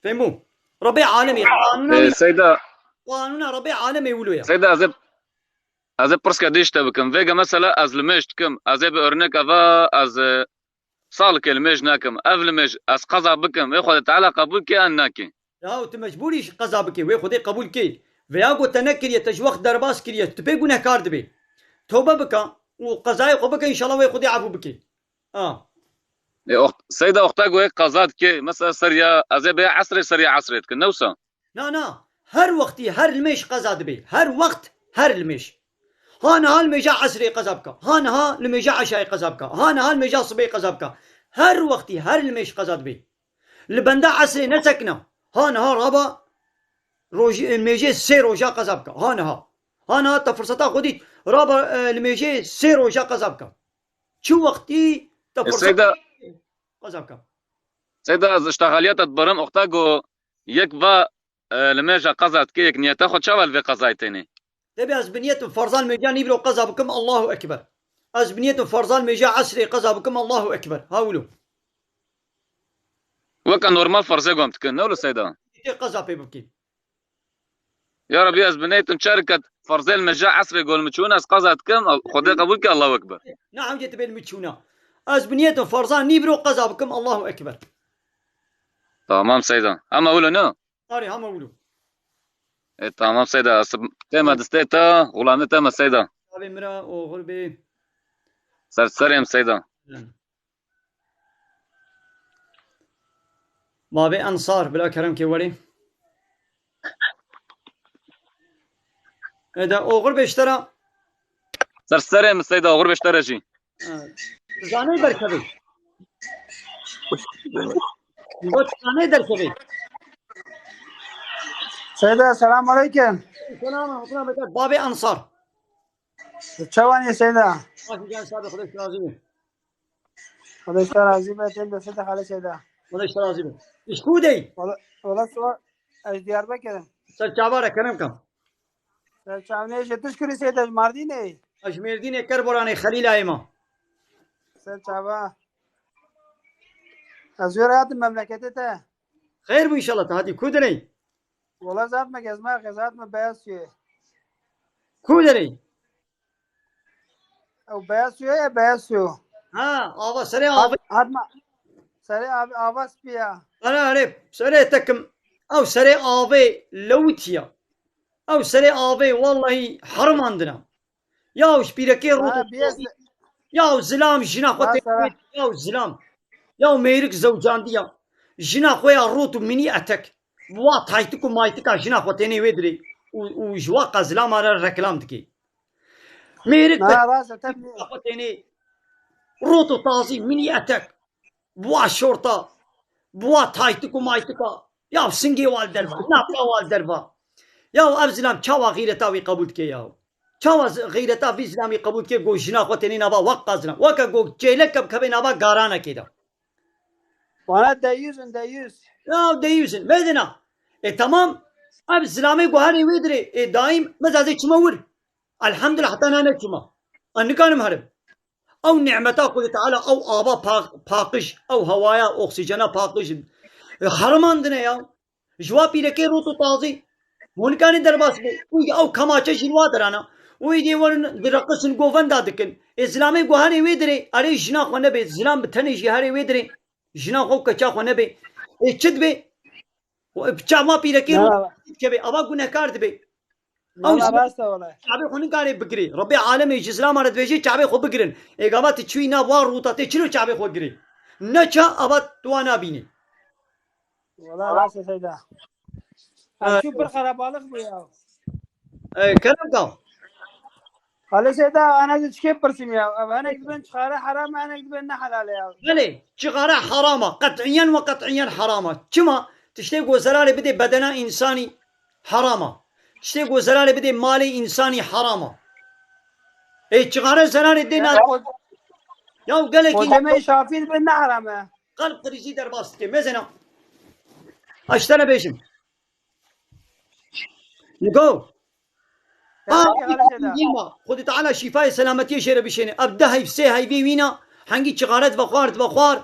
Fehmû? Rebê alemê, qanûna Ee, wî, Seyda, qanûna Rebê alemê wilo ye. Seyda, ez ê, ez ê pirska dî ji te bikim. Vêga mesela ez limêj dikim. Ez ê bi örnek eva ez, e, salkê limêj nakim. Ev limêj ez qeza bikim. Ê Xwedê Teala qebûl kê an nakê? Ya, tu mecbûrî ji qeza bikê. Wê Xwedê qebûl kê. Veya ku te nekiriye, te ji wext derbas kiriye. Tu pê gunehkar dibê. Tobe bike û qezayê xwe bike, înşallah wê Xwedê efû bikê. A. Ê, oxt-, Seyda, oxta ku yek qeza dike, mesela seriya, ez ê bê esrê, seriya esrê dikin, ne wisa? Na, na. Her wextî, her limêj qeza dibê. Her wext, her limêj. Ha niha limêja esrê qeza bike. Ha niha limêja eşayê qeza bike. Ha niha limêja sibê qeza bike. Her wextî, her limêj qeza dibê. Li benda esrê nesekine. Ha niha raba rojî, limêjê sê roja qeza bike. Ha niha. Ha niha te firseta xwe dît. Raba, e, limêjê sê roja qeza bike. Çi wextî te E, firseta Seyda, qeza bike. Seyda, ez ji te xaliya te dibirim, oxta ku yek va, e, limêja qeza dike, yek niyeta xwe çawa li vê qezayê tênê? Dibê ez bi niyetim ferzan limêja nîvro qeza bikim, Allahu Ekber. Ez bi niyetim ferzan limêja esrê qeza bikim, Allahu Ekber. Ha wilo. Weke normal ferzê gom dikin, ne wilo Seyda? Tê qeza pê bikî. Ya Rabbi, ez bi niyetim çariket ferzê limêja esrê gol mi çûn, ez qeza dikim, Xwedê qebûl ke, Allahu Ekber. Ne hewce tibê li mi çûna. Ez bi niyetim ferzan nîvro qeza bikim, Allahu Ekber. Tamam Seyda. Ama wilo ne? Arê, hema wilo. E, tamam Seyda. Tema distê te, xulamê te me Seyda. Çavê min re oxir bê. Ser serê min Seyda. Mavê Ensar, bila kerem ke werê. Eda oxir bê ji te re. Ser serê min Seyda, oxir bê ji te re jî. Zanê derkevê. Got zanê derkevê. Seyda, selam aleyküm. Selam, rahmetullah, bekat. Babê Ensar. Çawanî Seyda? Baş can sabi, Xwedê razî be. Xwedê ji te razî be, tên de Seyda, xalê Seyda. Xwedê ji te razî be. Ji ku dey? Wala, wala, siwa, ez Diyarbekir im. Ser çava re kerem kam. Ser çavnê ji tu ji kurî Seyda, ji Mardînê? Ez ji Mêrdînê, Kerboranê, Xelîlayê ma. Ser çava. Ez jê re hatim memleketê te. Xeyr bû înşallah, te hatî ku derê? Wala zaf me gezma, xezat me beyaz suye. Ku derê? Ew beyaz suye ya beyaz suyo. Ha, ava serê avê. Hat-, hatma serê avê, ava spiya. Ara, erê, serê tekim. Ew serê avê lewitiya. Ew serê avê wallahî herimandina. Ya ji pîrekê rot Ha, û biyez- tazî. Ya zilam jina xwe Ha, tênê sera. Ya zilam. Ya mêrik zewcandiya. Jina xwe ya rot û minî etek. Bi wa taytik û maytika jina xwe tênê wê dirê. Û, û ji wa qezilama re reklam dike. Mêrik Na, be- rast e, te- jina xwe tênê. Rot û tazî, minî etek. Bi wa şorta, bi wa taytik û maytika, ya singê wa li derva, nafa wa li derva. Ya ev zilam çawa xîreta wî qebûl dike ya? Çawa z-, xîreta vî zilamî qebûl dike, go jina xwe tênê nava wek qazina? Weke go çêleke bikeve nava garanekê de. Wana deyûz in, deyûz. Ya deyûz in. Medina. E, tamam. Ev zilamê guherê wê dirê. E, daîm mezazê çima wir. Elhamdulillah, heta nane çima. A nikanim herim. Ew nimeta Xwedê Teala, ew ava pa-, paqij, ew hewaya, oksîjena paqij, e, herimandine ya. Ji wa pîrekê rot û tazî. Hûn kanê derbas bê. Û ew kamaçe jî wa derana. Û êdî werin direqisin govenda dikin. Ê zilamê ku herê wê dirê, erê jina xwe nebê. Zilam bi tenê jî herê wê dirê. Jina xwe û keça xwe nebê. Ê çi dibê? Û bi çav ma pîrekê Na, rû na, na. dikeve. Ava gunehkar dibê. Ew Valla zilama rast e wele. çavê xwe nikare bigirê. Rebê alemê ji zilama re dibêje çavê xwe bigirin. Ê gava tu çûyî nav wa rûta tê çilo çavê xwe girê. Neça ava tu wa nabînî. Wala rast e Seyda. Ev çû pir xerabalix bû ya. E, Kerem ka. Xalê Seyda, ana ji çikê pirsîm ya. Ev hinek dibên çixare heram e, hinek dibên ne helal e ya. Belê, çixare heram e. Qet'iyen ve qet'iyen heram e. Çima? Tiştê ku zerarê bidê bedena însanî heram e. Tiştê ku zerarê bidê malê însanî heram e. Ê çixare zerarê dê Ya, na. o, Ya gelekî o demê şafî dibên ne heram e. Qelb krîzî derbas dike. Mezena. Eştene bêjim. Nigo. Ya, Aa, ya, ya, ya. Xwedî Teala şîfayê selametiyê jê re bişêne. Ev du heyv, sê heyvê wîna, hengî çixaret vexwar, vexwar.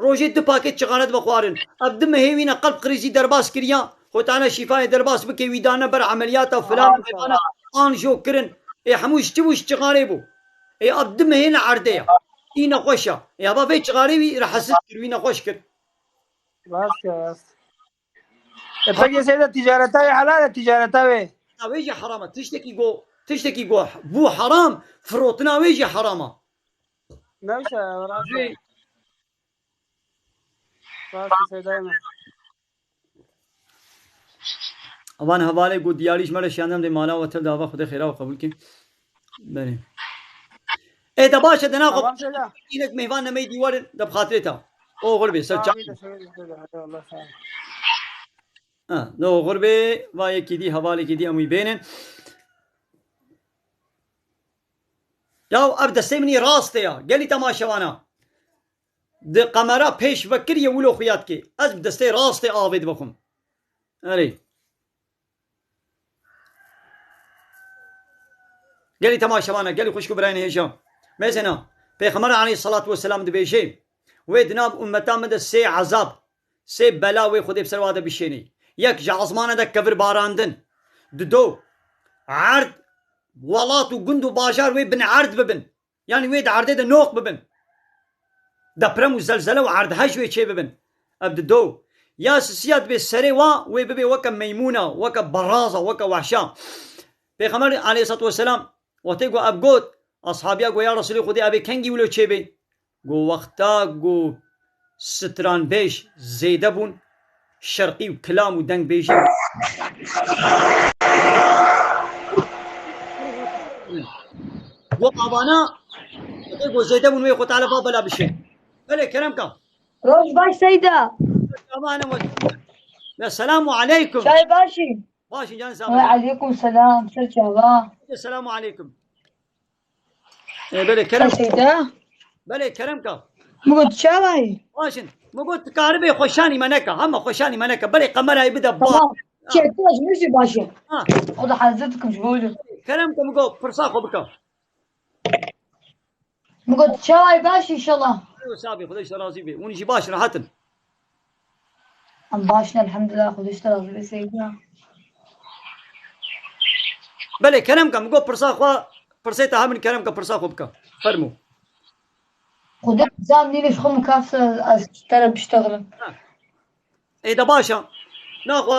Rojê du paket çixaret vexwarin. Ev du mehê wîna qelb krîzî derbas kiriya. Xwedî Teala şîfayê derbas bike, wî dane ber emeliyata filan, Amin. mevana, anjo kirin. Ê hemû ji çi bû, ji çixarê bû. Ê ev du mehê li erdê ya. Î nexweş e. Ê heva vê çixarê wî rehetsiz kir, wî nexweş kir. Rast e, rast. E, peki Seyda, ticareta wê helal e, ticareta wê? Ya wê jî heram e. Tiştekî go, tiştekî go bû heram, firotina wê jî heram e. Ne wisa, rast e. Wê Rast e, Seyda me. Van hevalê go diyarî ji me re şiyandan dê mala we tev dava Xwedê xêra we qebûl ke. Belê. Ê de baş e, de naxwe Tamam, Seyda. Înek mêvan nemeyî dî werin, de bi xatirê te. Oxir bê, ser çav. Tamam, Seyda, Seyda, hadi Allah sağ ol. Ha, de oxir bê, va yekî dî, hevalekî dî em wî bênin. Ya ev destê min î rast e ya. Gelî temaşevana. Di kamera pêş vekiriye wilo xuya dikê. Ez bi destê rastê avê dibixwim. Erê. Gelî temaşevana, gelî xwişk û birayên hêja. Mesela, Pêxember aleyhissalatu vesselam dibêje, wê di nav ummeta min de sê ezab, sê bela wê Xwedê bi ser wa de bişênê. Yek, ji ezmana de kevir barandin. Dido, erd, welat û gund û bajar wê bin erd bibin. Yanî wê di erdê de noq bibin. Deprem û zelzele û erdhej wê çê bibin. Ev dido. Ya sisiya dibê serê wa, wê bibê weke meymûna, weke beraza, weke wehşa. Pêxember aleyhissalatu vesselam, wextê ku ev got, ashabiya got, "Ya Resulê Xwedê, ev ê kengî wilo çê bê?" Got, "Wexta ku stranbêj zêde bûn, şerqî û kilam û dengbêjî." Got, "Avana, wextê ku zêde bûn, wê Xwedê Teala va bela bişê." Belê, kerem ka. Roj baş Seyda. Aman, aman. Ve selamu aleykum. Çay başî. Başî can sağ Ve ol. Aleykum selam. Ser çava. Selamu aleykum. E, belê kerem. Seyda. Belê kerem ka. Min got çavayî. Başin. Min got karibê xweşanî me neka. Hema xweşanî me neka. Belê kamerayê bide ba. Tamam. Ha. Çektaş min jî başe. Ha. O da hazir dikim ji bo wilo. Kerem ka min got pirsa xwe bika. Min got çaway baş inşallah. Ew sabî, Xwedê ji te razî be. Hûn jî baş in, rehet in. Em baş in, elhamdulillah, Xwedê ji te razî be, Seyda. Belê, kerem ke, min got pirsa xwe, pirsê te hebin, kerem ke pirsa xwe bike. Fermo. Xwedê zam nîne ji xwe min kafse ez ji te re biştexlim. Ha. Ê de baş e. Naxwe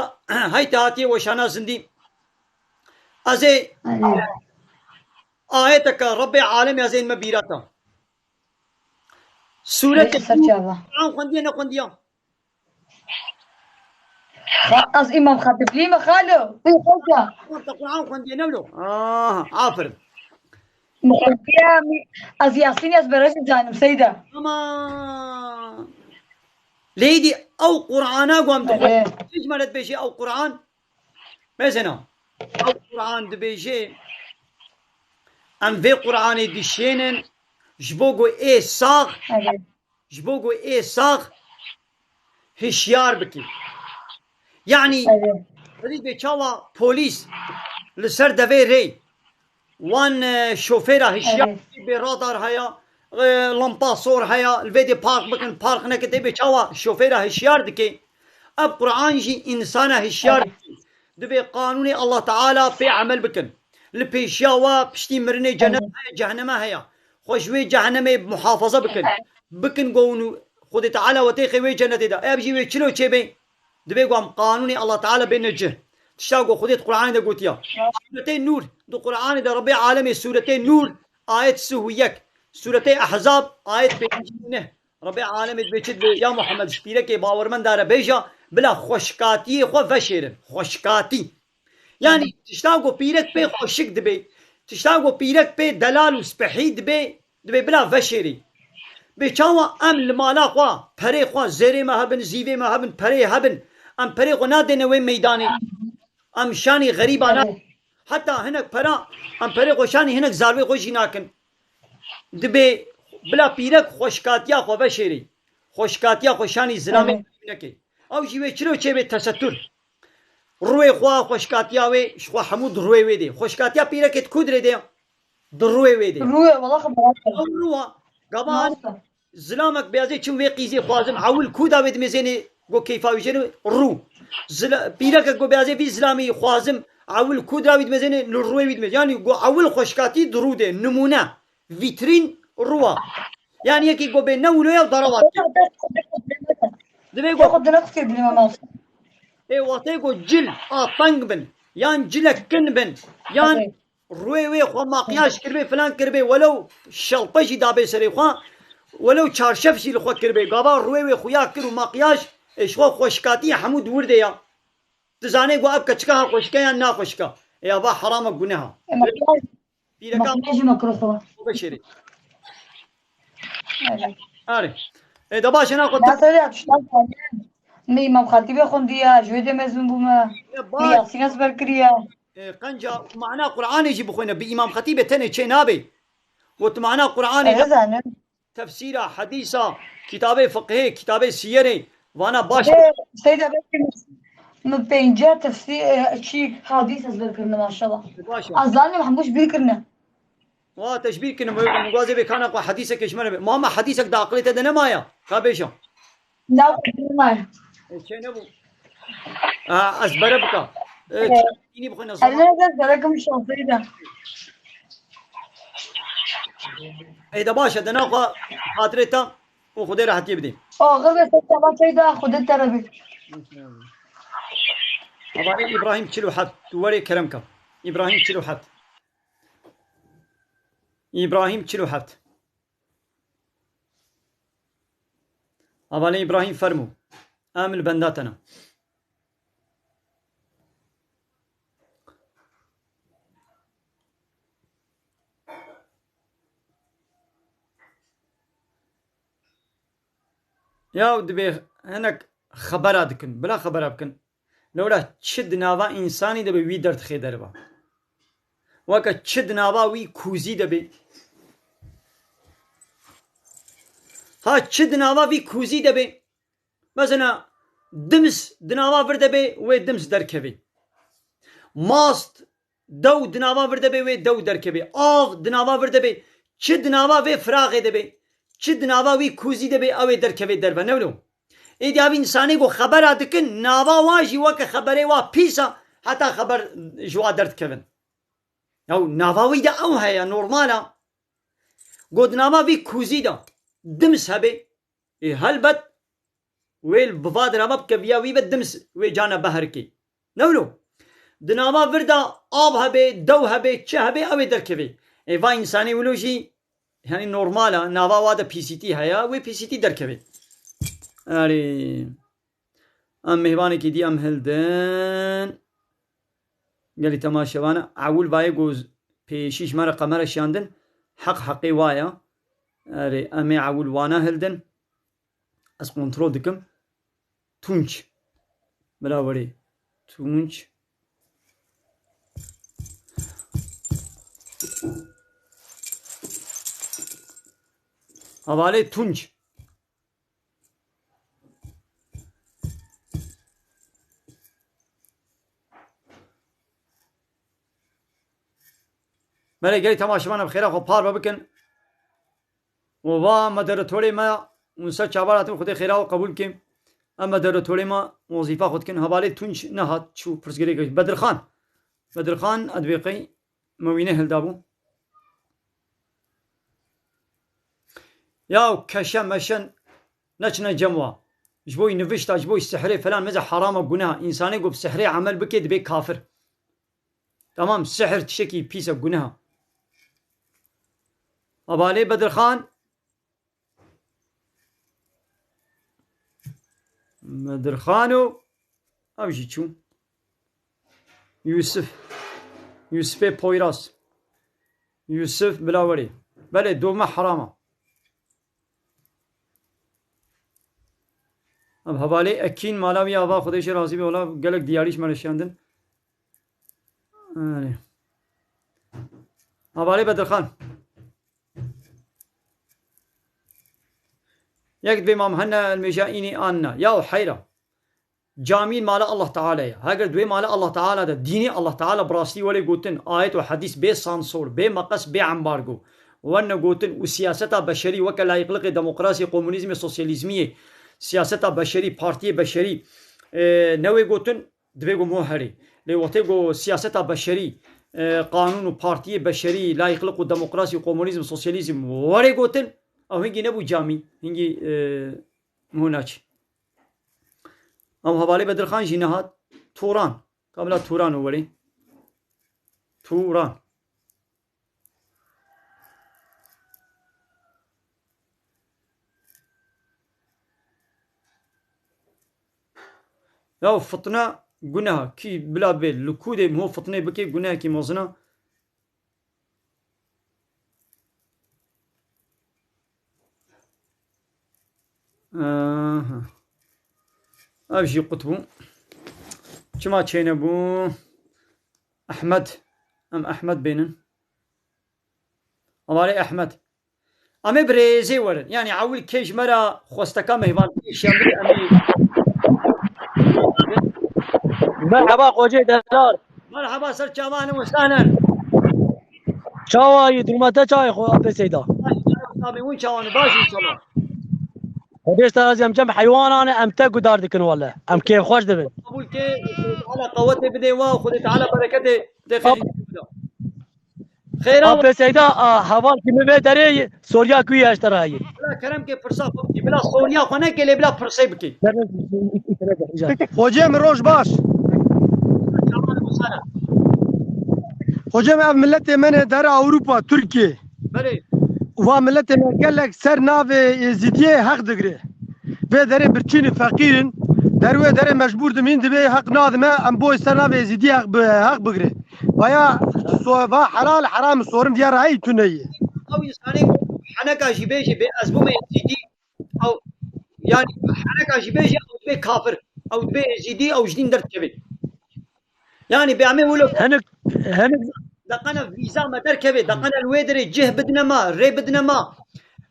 hey te hatiye weşana zindî. Ez ê Erê. Ayeteke Rebbê Alemê ez ê me bîra te. Sûretê Neyse, ser çava. Quran xwendiye, nexwendiye? Xa-, ez Îmam Xatiblî me xalo. Ê, xalca. Wexta Quran xwendiye, ne wilo? Aha, aferin. Min xwendiye, mi-, ez Yasîn ez berez zanim, Seyda. Ama leydi ew Qur'ana gom dixwe. Erê. Hiç meret beşi ew Qur'an. Mesela, ew Qur'an dibêje, em vê Qur'anê dişênin, ji bo ku ê sax, Evet. ji bo ku ê sax hişyar bikî. Yanî, Evet. Xwedî bê çawa polîs li ser devê rê, wan, e, şofêra hişyar Evet. dikî, bê radar heye, e, lampa sor heye, li vê dê park bikin, park nekin, tê bê çawa şofêra hişyar dikê. Ev Qur'an jî însana hişyar Evet. dikê. Divê qanûnê Allah Teala pê emel bikin. Li pêşiya we piştî mirinê cennet heye, cehenneme heye. Xwe ji wê cehennemê muhafaza bikin. Bikin go hûn û Xwedê Teala we têxê wê cennetê de. Ev jî wê çilo çêbê? Divê go em qanûnê Allah Teala bêne cih. Tişta go Xwedê di Qur'anê de gotiya. Sûretê Nûr, di Qur'anê de Rebbê Alemê Sûretê Nûr, ayet sih û yek. Sûretê Ehzab, ayet pêncî û neh. Rebê alemê dibê çi dibê? Ya Muhammed, ji pîrekê bawermenda re bêje, bila xweşkatiyê xwe veşêrin. Xweşkatî. Yanî tişta ku pîrek pê xweşik dibê, tişta ku pîrek pê delal û spehî dibê, dibê bila veşêrî. Bê çawa em li mala xwe, perê xwe, zêrê me hebin, zîvê me hebin, perê hebin, em perê xwe nadêne wê meydanê? Em şanî xerîba na-, Evet. Heta hinek pera, em perê xwe şanî hinek zarvê xwe jî nakin. Dibê bila pîrek xweşkatiya xwe veşêrî. Xweşkatiya xwe şanî zilamê Evet. Nekê. Ew jî wê çilo çêbê tesettur. Rûyê xwe, xweşkatiya wê, ji xwe hemû di rûyê wê dê. Xweşkatiya pîrekê di ku dirê dê? Di rûyê wê dê. Rûyê, wela xeber. Ew rû a. Gava Masa. Zilamek bêjê çim vê qîzê xwazim, ewil ku da wê dimêzênê go keyfa wî jênê rû. Zila-, pîrekek go bêjê vî zilamî xwazim, ewil ku da wî dimêzênê li rûyê wî dimêz. Yanî go ewil xweşkatî di rû dê. Nimûne, vîtrîn rû a. Yanî yekî go bê ne wilo ya darawa dike. Divê go Yok, o da nasıl bilmem lazım. Ê wextê go cil a teng bin, yan cilek kin bin, yan Evet. Rûyê wê xwe makyaj kiribê, filan kiribê, welew şelpe jî dabê serê xwe, welew çarşef jî li xwe kiribê, gava rûyê wê xuya kir û makyaj, ê, ji xwe xweşikatiyê hemû di wir de ya. Tu zanê ku ev keçika ha xweşik e yan na xweşik e. Ê, ava heram e, guneh e. E, makyaj, Pîreka makyajê mekruh e. Veşêrê. Evet. Arê. Ê, de baş e, na xwe Ya söyle ya, tuştan sonra. Mi Îmam Xetîbê xwendî ya, ji wê de mezûn bûme. Ya Mi baş. Yasîn ezber kiriye. E, qenca mana Qur'anê jî bixwîne, bi Îmam Xetîbê tenê çê nabe. Got mana Qur'anê Ez ne, zanim. Tefsîra, hedîsa, kitabê fiqhê, kitabê siyerê, vana baş. Ê, Seyda belkî mi pênce tefsîr, e, çi hadîs ezber kirine maşallah. Baş e. Ez zanim hemû ji bîr kirine. Wa teşbîh kinim, min gwazê bê kana xwe hedîseke ji me re bê. Ma me hedîsek di aqilê te de nemaye? Ka bêje. Na, nemaye. E, çê nebû. A, ez bere bika. E, Evet. Çi dînî bixwîne Ez zaman. Ne de bere kim şansıydı. Ê de baş e, de naxwe xatirê te û Xwedê rehetiyê bidê. Axir ve sen tamam şey daha Xwedê te re bî. Hevalê Îbrahîm çil û heft, tu werê kerem ke. Îbrahîm çil û heft. Îbrahîm çil û heft. Hevalê Îbrahîm fermû. Em li benda te ne. Ya dibê hinek xebera dikin, bila xebera bikin. Lewra çi di nava însanî de be wî derdixê derva. Weke çi di nava wî kûzî de be. Ha çi di nava vî kûzî de be. Mesela dims di nava vir de be, wê dims derkeve. Mast dew di nava vir de be, wê dew derkeve. Av di nava vir de be, çi di nava vê firaxê de be, çi di nava wî kûzî de be, ew ê derkeve derve. Ne wilo? Êdî ev însanê ku xebera dikin, nava wan jî weke xeberê wa pîs a, heta xeber ji wa derdikevin. Yaw nava wî de ew heye, normal a. Ku di nava vî kûzî de dims hebe, ê helbet wê li bi va dirava bike viya wî ve dims wê cane beherikê. Ne wilo? Di nava vir de av hebe, dew hebe, çi hebe, ew ê derkeve. Ê va însanê wilo jî, yanî normal a, nava wa de pîsîtî heye, wê pîsîtî derkeve. Erê. Em mêvanekî dî em hildin. Gelî temaşevane, ewil vayê ku pêşî ji me re qemere şiyandin, heq heqê wa ye. Erê, em ê ewil wana hildin. Ez kontrol dikim. Tunç. Bila werê. Tunç. Hevalê Tunç. Belê gelî temaşevanan bi xêra xwe parve bikin. Û va moderatorê me, Musa Çabar hatin, Xwedê xêra we qebûl ke. Em moderatörê me wezîfa xwe dikin. Hevalê Tunç nehat, çû pirsgirêk. Bedirxan. Bedirxan, ez dibê qey me wî nehildabû. Ya keşe meşe neçine cem wa. Ji bo nivişta, ji bo sihrê falan meze herama guneha. Însanê ku bi sihrê emel bike dibê kafir. Tamam, sihr tiştekî pîs e, guneha. Hevalê Bedirxan. Bedirxan û ev jî çû. Yusuf. Yusufê Poyraz. Yusuf bila werê. Belê, dov me herama. Ev hevalê Ekîn, mala wî ava, Xwedê jê razî be, wela gelek diyarî ji me re şiyandin. Erê. Hevalê Bedirxan. Yek dibê mam hene, el mêja înî an na. Ya heyra. Camî mala Allah Teala ye. Heger di wê mala Allah Teala de, dînê Allah Teala bi rastî were gotin, ayet û hedîs bê sansor, bê meqes, bê embargo, werne gotin û siyaseta beşerî weke layîqliqê, demokrasiyê, komunîzmê, sosyalîzmiyê, siyaseta beşerî, partiyê beşerî, e, newê gotin, divê ku mo herê. Lê wextê ku siyaseta beşerî, e, qanûn û partiyê beşerî, layîqliq û demokrasî û komunîzm, sosyalîzm were gotin, ew hingî nebû camî, hingî, e, mo naçî. Ew hevalê Bedirxan jî nehat. Turan. Ka bila Turan û werê. Turan. Ya fitne guneha. Kî bila bê li kûdê ho fitnê bike, gunehekî mezin e. Aha. Ev jî qut bû. Çima çênebû? Ehmed. Em Ehmed bênin. Hevalê Ehmed. Em ê bi rêzê werin. Yanî ewil kê ji me re xwesteka mêvantiye şiyandin, em ê Merhaba Xocê Delal. Merhaba, ser çavan û sehlen. Çawa yî, duruma te çawa yî, xwe apê Seyda? Baş, baş, baş, baş, baş, baş. Xwedê te razî, em cem heywanan e, em te gudar dikin wele. Em kêfxweş dibin. Qebûl ke, Xwedê Teala qewetê bidê we, Xwedê Teala bereketê te xêrî bide. Xêra. Apê Seyda, a, heval ki min vê derê Soriya ku ye, ji te re heye. Bila kerem ke pirsa xwe bikî. Bila Soriya xwe neke, lê bila pirsê bikî. Xocê min, roj baş. Xocê min, ev miletê min e, dera Ewropa, Tirkiye. Belê. Va miletê me gelek ser navê Êzidiyê heq digre. Vê derê birçîn û feqîr in. Der wê derê mecbûr dimîn, divê heq nadime, em boy ser navê Êzidiyê heq bi-, heq bigre. Vaya so-, va helal heram sorin diya rayî tune ye. Ew însanê heneka jî bêjê bê ez bûme Êzidî, ew, yanî heneka jî bêjê ew dibê kafir, ew dibê Êzidî, ew ji dîn derdikeve. Yanî bê em ê wilo Hinik, hinik deqene vîza me derkeve, deqene li wê derê cih bidine me, rê bidine me,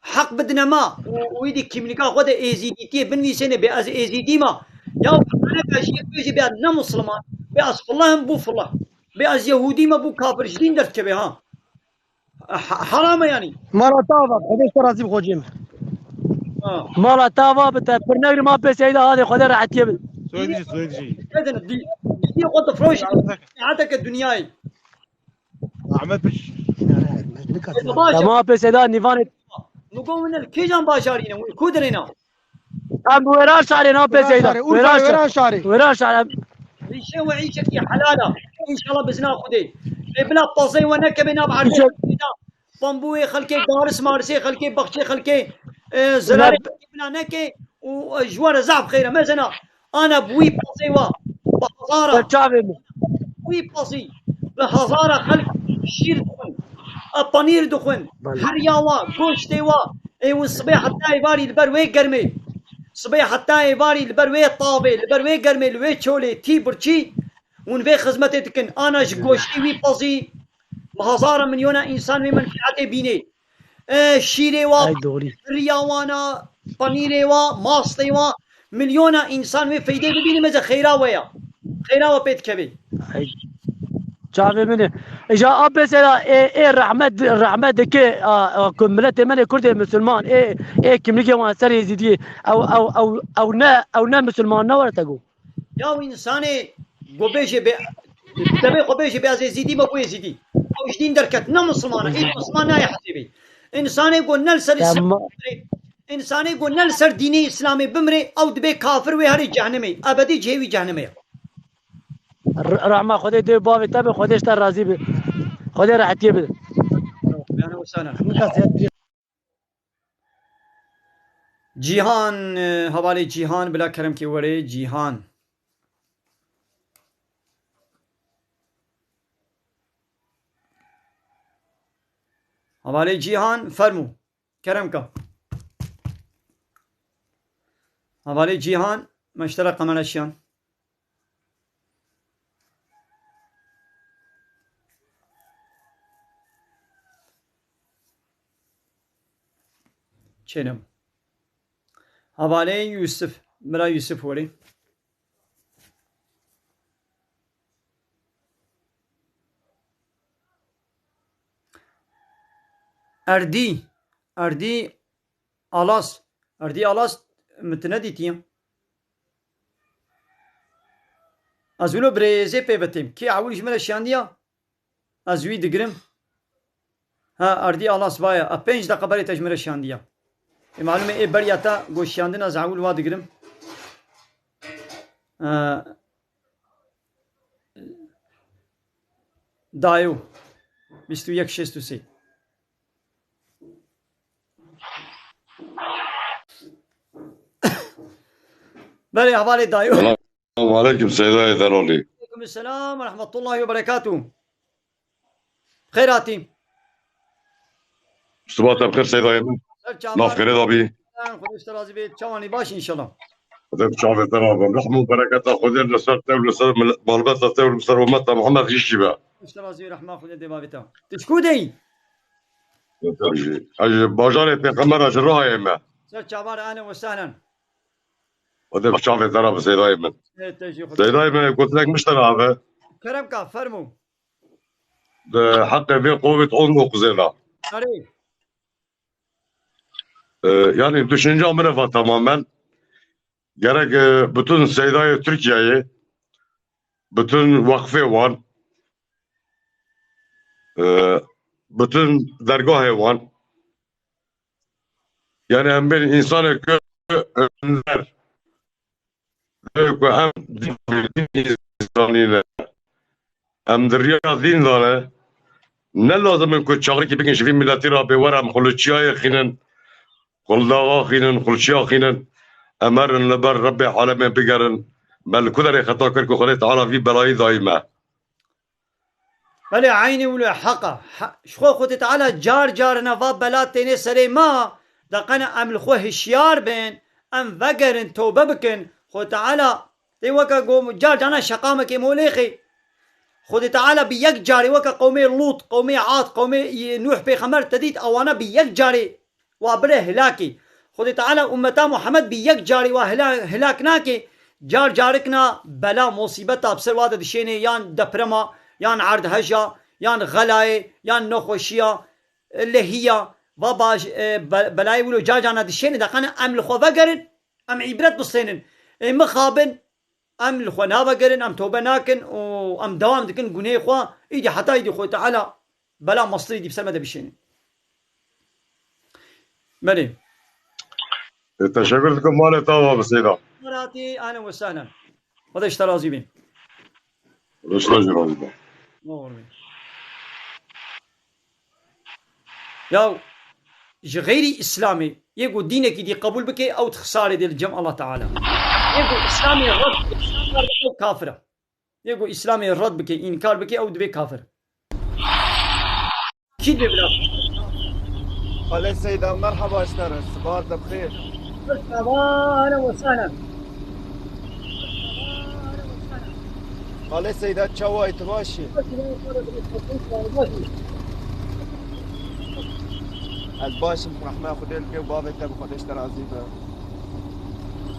heq bidine me û wî dî kîmlîka xwe de êzîdîtiyê binivîsêne, bê ez êzîdî me. Ya heneka jî yek bêjî bê ez ne misliman, bê ez filah im bû filah, bê ez yehûdî me bû kafir, ji dîn derdikeve ha. Ha-, heram e yanî. Mala te ava, Xwedê ji te razî bi Xocê min. Ha. Mala te ava bi te pir negrim, apê Seyda, hadê Xwedê rehetiyê bid. Soyek jî, soyek jî. Kedin, dî-, dînê xwe difroşî, sehateke dinyayê. Ahmet Piş. Baş e. Tamam, apê Seyda, nîvanê. Min got, win li kîjan bajarî ne, win ku dirê ne? Em wêra şarê ne, apê Seyda. Wêra şarê, Urfa, wêra şarê. Wêra şarê. Rîşe we îşekî helal e. Înşallah bi izna Xwedê. Lê bila pazey we nekeve nav erdê. Bambûyê xelkê, garis marisê xelkê, baxçê xelkê, e, zirarê xelkê bila neke û, e, ji we re zehf xeyr e. Mezena, ana bi wî pazê wa, bi hezara, çavê min, wî pazî, bi hezara xelk şîr dixwin, e, panîr dixwin, belê, heriya wa, goştê wa, ê hûn sibê heta êvarî li ber wê germê, sibê heta êvarî li ber wê tavê, li ber wê germê, li wê çolê, tî birçî, hûn vê xizmetê dikin. Ana ji goştê wî pazî, bi hezara milyona însan wê menfîetê bînê. E, şîrê wa, ay, doğru, riya wana, panîrê wa, mastê wa, milyona însan wê feydê bibîne, meze xeyra we ya. Xeyra we pê dikeve. Ay, Çavê min e. Îja a mesela ê, ê rehmet, rehmet dike, a, a, ku miletê me lê Kurdê Musulman, ê, ê kimlikê wan ser Êzidiyê, ew, ew, ew, ew ne, ew ne Musulman ne were te got. Ya û însanê ku bêje bê, devê xwe bêje bê ez Êzidî me, bû Êzidî. Ew ji dîn derket, ne Musulman e, ê Musulman nayê hesêbê. Însanê ku ne li ser Îslam Tamam. bimrê, însanê ku ne li ser dînê Îslamê bimrê, ew dibê kafir wê herê cehennemê. Ebedî cihê wî cehennemê ye. R-, rehma Xwedê dê û bavê te be, Xwedê ji te razî be. Xwedê rehetiyê bide. Cîhan, e, hevalê Cîhan, bila keremkê were Cîhan. Hevalê Cîhan, fermû. Keremka. Hevalê Cîhan, me ji te re qemera şiyan. Çênem. Hevalê Yusuf, Mira Yusuf werê. Erdî, Erdî Alas, Erdî Alas, min tu nedîtiye. Ez wilo birêzê pê bitêm. Kê ewil ji min re şiyandiya? Ez wî digirim. Ha, Erdî Alas vaye. A pênc deqa berê te ji min re şiyandiya. Ê malum e, ê beriya te goşiyandin ez ewil wa digirim. E, Dayo. Bîst û yek şêst û sê. Belê, hevalê Dayo. Selamun aleyküm Seydayê Derolî. Aleyküm selam ve rahmetullahi ve berekatuhu. Xêr hatî. Siba te bi xêr Seydayê min. Ser çavan. Nav xêrê de bî. Sen Xwedê ji te razî bê. Çawanî baş inşallah. Xwedê bi çavê te rabim. Rehm û bereketa Xwedê li ser te û li ser mil-, malbata te û li ser ummeta Muhammed jî be. Xwedê ji te razî bê, rehma Xwedê dê bavê te. Tu ji ku deyî? Ez ji, ez ji bajarê Pêxember, ez ji Rihayê me. Ser çavan, ehlen ve sehlen. Xwedê bi çavê te re bi Seydayê min. Ê, te jî Xwedê. Seydayê min, gotinek min ji te re hebe. Kerem ka, fermû. Di heqê vê Covid on dokuzê de. Erê. E, yani düşünce min va tamamen. Gerek, e, bütün Seydayê Türkiye'yi, bütün vakfê wan, e, bütün dergahê wan, yani em bên insanê ku önder, ku em din, din insanî ne. Em di riya dîn de ne. Ne lazim in ku çaxirkî bikin ji vî miletî re bê were em xuluçiyayê xînin, xuldaxa xînin, xuluçiya xînin. Em herin li ber Rebbê alemê bigerin. Me li ku derê xeta kir ku Xwedê Teala vî belayî dayî me? Belê, eynî wilo heq e. He-, ji xwe Xwedê Teala car carine va bela têne serê me, de qene em li xwe hişyar bin, em vegerin, tewbe bikin. Xwedê Teala tê weke go-, car carna şeqamekê molêxê. Xwedê Teala bi yek carê weke qewmê Lût, qewmê Ad, qewmê Nûh pêxember te dît, ewana bi yek carê wa bire hilakê. Xwedê Teala ummeta Muhammed bi yek carî wa hila-, hilak nake. Car carik na bela, musîbeta bi ser wa de dişêne, yan deprema, yan erdheja, yan xelayê, yan nexweşiya, e, lehiya, va baş, e, be-, belayê wilo car carna dişêne, de qene em li xwe vegerin, em îbret bistênin. Ê mixabin, em li xwe navegerin, em tobe nakin û em dewam dikin gunehê xwe, îdî heta îdî Xwedê Teala bela mestirî dî bi ser me de bişêne. Belê. E, teşekkür dikim, malê te ava bi Seyda. Muratî, ahlen ve sahlen. Xwedê ji te razî bê. Xwedê ji te jî razî be. Ne olur be. Ya, ji xeyrî Îslamê, yê ku dînekî dî qebûl bike, ew dixisarê dê li cem Allah Teala. Yê ku Îslamê red bike, ew kafir e. Yê ku Îslamê red bike, înkar bike, ew dibe kafir. Kî dibe bila? Xalê Seyda, merheba ji te re, sibahat te bi xêr. Merhaba, ehlen ve sehlen. Xalê Seyda, çawa yî, tu baş î? Ez baş im, rehma Xwedê li pê û bavê te bi, Xwedê ji te razî be.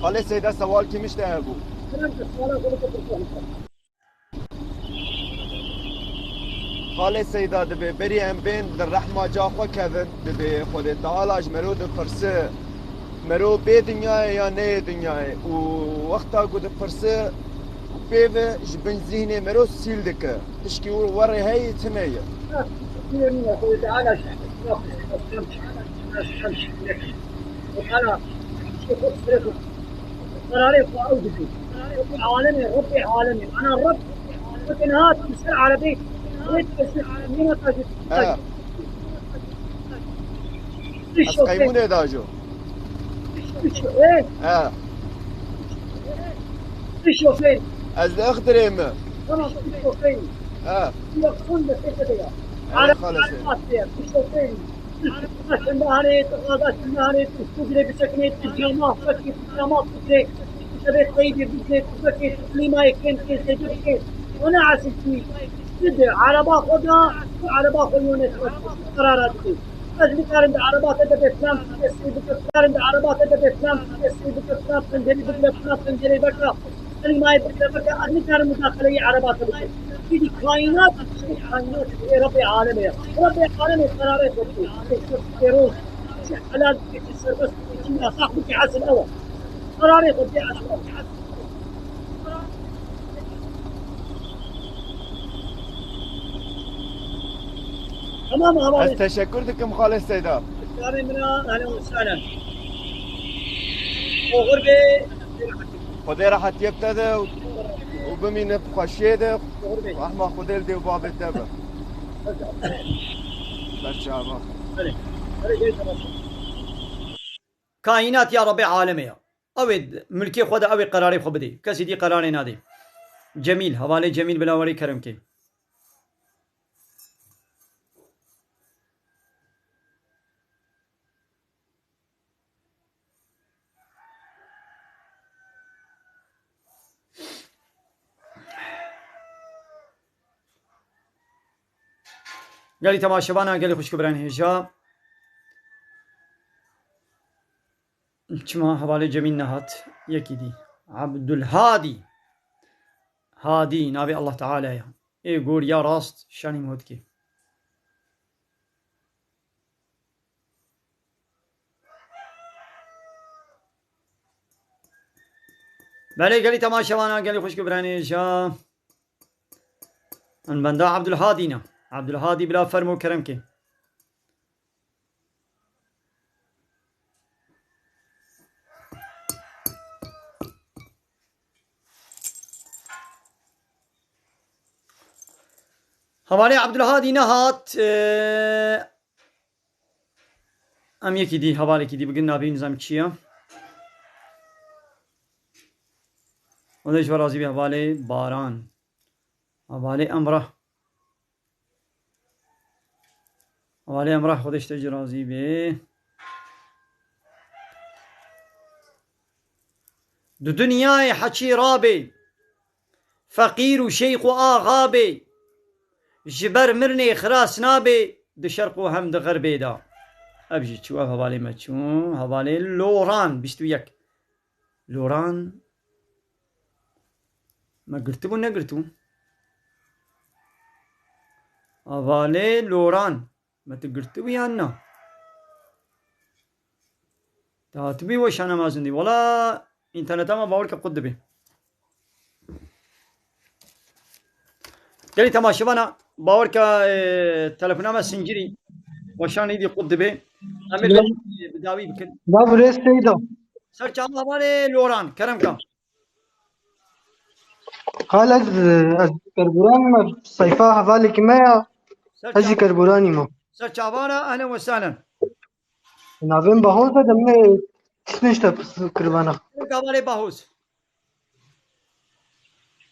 Xalê Seyda, sewalkî min ji te hebû. Kerem ki, suala xwe bike, pirsa xwe bike. Xalê Seyda, dibê berî em bên di rehma ca xwe kevin, dibê Xwedê Teala ji mero dipirse, mero bê dinyayê ya neyê dinyayê? Û wexta ku dipirse, pê ve ji bin zîhnê mero sîl dike. Tişkî wir werê heye, tune ye. Qerarê xwe ew dike. Rebbê alemê, Rebbê alemê. Ana Reb, weke niha tu li ser erebê, wê tu ji, wê tu ji. Ha. Ez qeymûnê dajo. He. Tu şofêr. Ez li Ixdirê me. Tamam, tu şofêr. He. Tu yoksun da sesede ya. Ey, Arap, xalesê. Arap atıyor, tu şofêr. Şinda hanê, tu xaza şinda hanê, tu, tu bire bisekine, tu cama, fakir, tu cama, tu bire, tu şebe qeydê bikire, tu fakir, tu klimayê kêm kê, zêde bikê. Ona asıl tu. Side, araba xwe da, tu araba xwe yone, tu karara dike. Ez nikarim di araba te de be filan, tu destê bike, nikarim di araba te de be filan, tu destê bike, filan pencerê bigire, filan pencerê veke. Klimayê bigire veke, ez nikarim mudaxeleyê ereba te bikim. Îdî kaînat, kaînat ê Rebbê alemê ye. Rebbê alemê qerarê xwe dike. Ê şev ê roj, çi helal bike, çi serbest bike, çi yasax bike, esil ew e. Qerarê xwe dike, esil ew e. Tamam, hevalê. Ez teşekkür dikim Xalê Seyda. Karê min a, ehlen we sehlen. Oxir bê. Xwedê rehetiyê bi te de û, û bimîne bi xweşiyê de. Oxir bê. Rehma Xwedê li dê û bavê te be. Ser çava. Hadi. Hadi, gel, tamam. Kaînat ya Rebbê alemê ya. Ew ê milkê xwe de, ew ê qerarê xwe bidê. Kesî dî qerarê nadê. Cemîl, hevalê Cemîl bila werê kerem kê. Gelî temaşevana, gelî xwişk û birayên hêja. Çima hevalê Cemîl nehat? Yekî dî. Abdulhadî. Hadî, navê Allah Teala ye. Ê gor ya rast şanî mot kê. Belê gelî temaşevana, gelî xwişk û birayên hêja. Em benda Abdulhadî ne. Abdulhadî bila fermo kerem kê. Hevalê Abdulhadî nehat, e, em yekî dî, hevalekî dî bigin, nabî nizam çi ye. Xwedê ji we razî be hevalê Baran. Hevalê Emrah. Hevalê Emrah, Xwedê ji te jî razî be. Di dinyayê heçî rabê, feqîr û şeyx û axa bê, ji ber mirnê xilas nabê, di şerq û hem di xerbê de. Ev jî çû, ev hevalê me çû, hevalê Loran, bîst û yek. Loran me girtibû, negirtibû? Hevalê Loran, me tu girtibû yan na? Te hatibî weşana me zindî. Wela înterneta me bawer ke qut dibê. Gelî temaşevana, bawer ke, e, telefona me sincirî, weşan îdî qut dibê. Em ê, e, bi dawî bikin. Bav rêz Seyda. Ser çava hevalê Loran, kerem ka. Xal ez, ez Kerboranî me, seyfa hevalekî me ya. Ser ez jî çava. Kerboranî me. Ser çavana, ehlen we sehlen. Navê min Bahoz e, demê tiştê işte pirs kiribana. Hevalê Bahoz.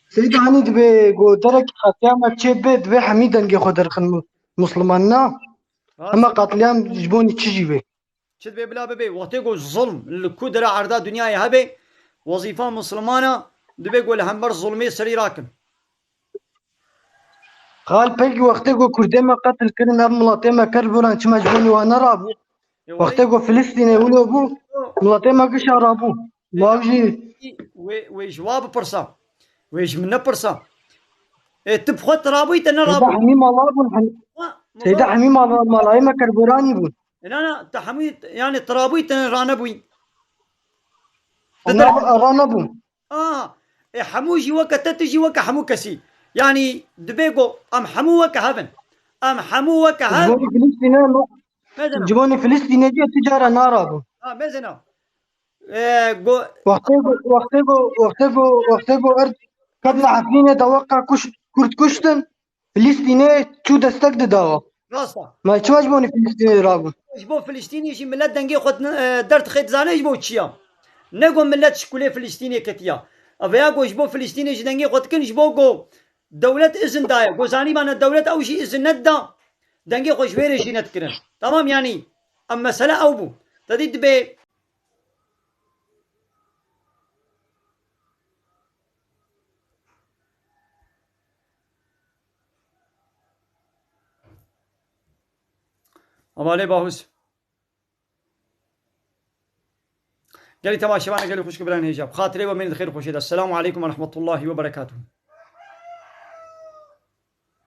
Seyda, hanî dibê ku derekî xatiya me çê bê, divê hemî dengê xwe derxin mu-, Musliman na. Rast. Hema qatliyam ji bo nî çi jî bê. Çi dibê bila bibê? Wextê ku zulm li ku dera erda dinyayê hebe, wezîfa Muslimana dibê ku li hember zulmê serî rakin. Xal, pekî wextê ku Kurdê me qetil kirin, ev miletê me Kerboran çima ji bo nî wan nerabû? E, wextê ku Filistînê wilo bû, miletê me gişa rabû. Ma ew jî wê, wê ji wa bipirsa. Wê ji min nepirsa. E, tu bi xwe tu rabûyî, te ne Seyda rabûyî. Hemî mala bûn, hem-, Ha, Seyda Hemî mala, malayê me Kerboranî bûn. E, na, na, te hemû, yani, tu rabûyî, te ranebûyî. Te Onlar de- ranebûn. A, e, hemû jî weke te, tu jî weke hemû kesî. Yani, dibê ku em hemû weke hev in. Em hemû weke Ji hev. Bo Filistîne me, Mezina. Ji bo Filistîne jî tu cara narabû. Ha, mezina. E, go- Wextê ku, wextê ku, wextê ku, wextê ku erd ket li Efrînê de weka kuş-, Kurd kuştin, Filistînê çû destek dida wa. Rast e. Ma çima ji bo Filistînê rabû? Ji bo Filistînê jî millet dengê xwe din-, e, derdixê, dizane ji bo çi ya. Ne ku millet ji kulê Filistînê ketiya. Ev ya ku ji bo Filistînê jî dengê xwe dikin, ji bo ku dewlet izin daye. Ku zanîbane dewlet ew jî izin nedida, dengê xwe ji wê re jî nedikirin. Tamam, yanî, em mesele ew bû. Te dî dibê Hevalê Bahûs. Gelî temaşevan, gelî xwişk birayên hêja. Xatirê we mênî di xêr û xweşê de. Selamu aleykum ve rahmetullahi ve berekatuhu.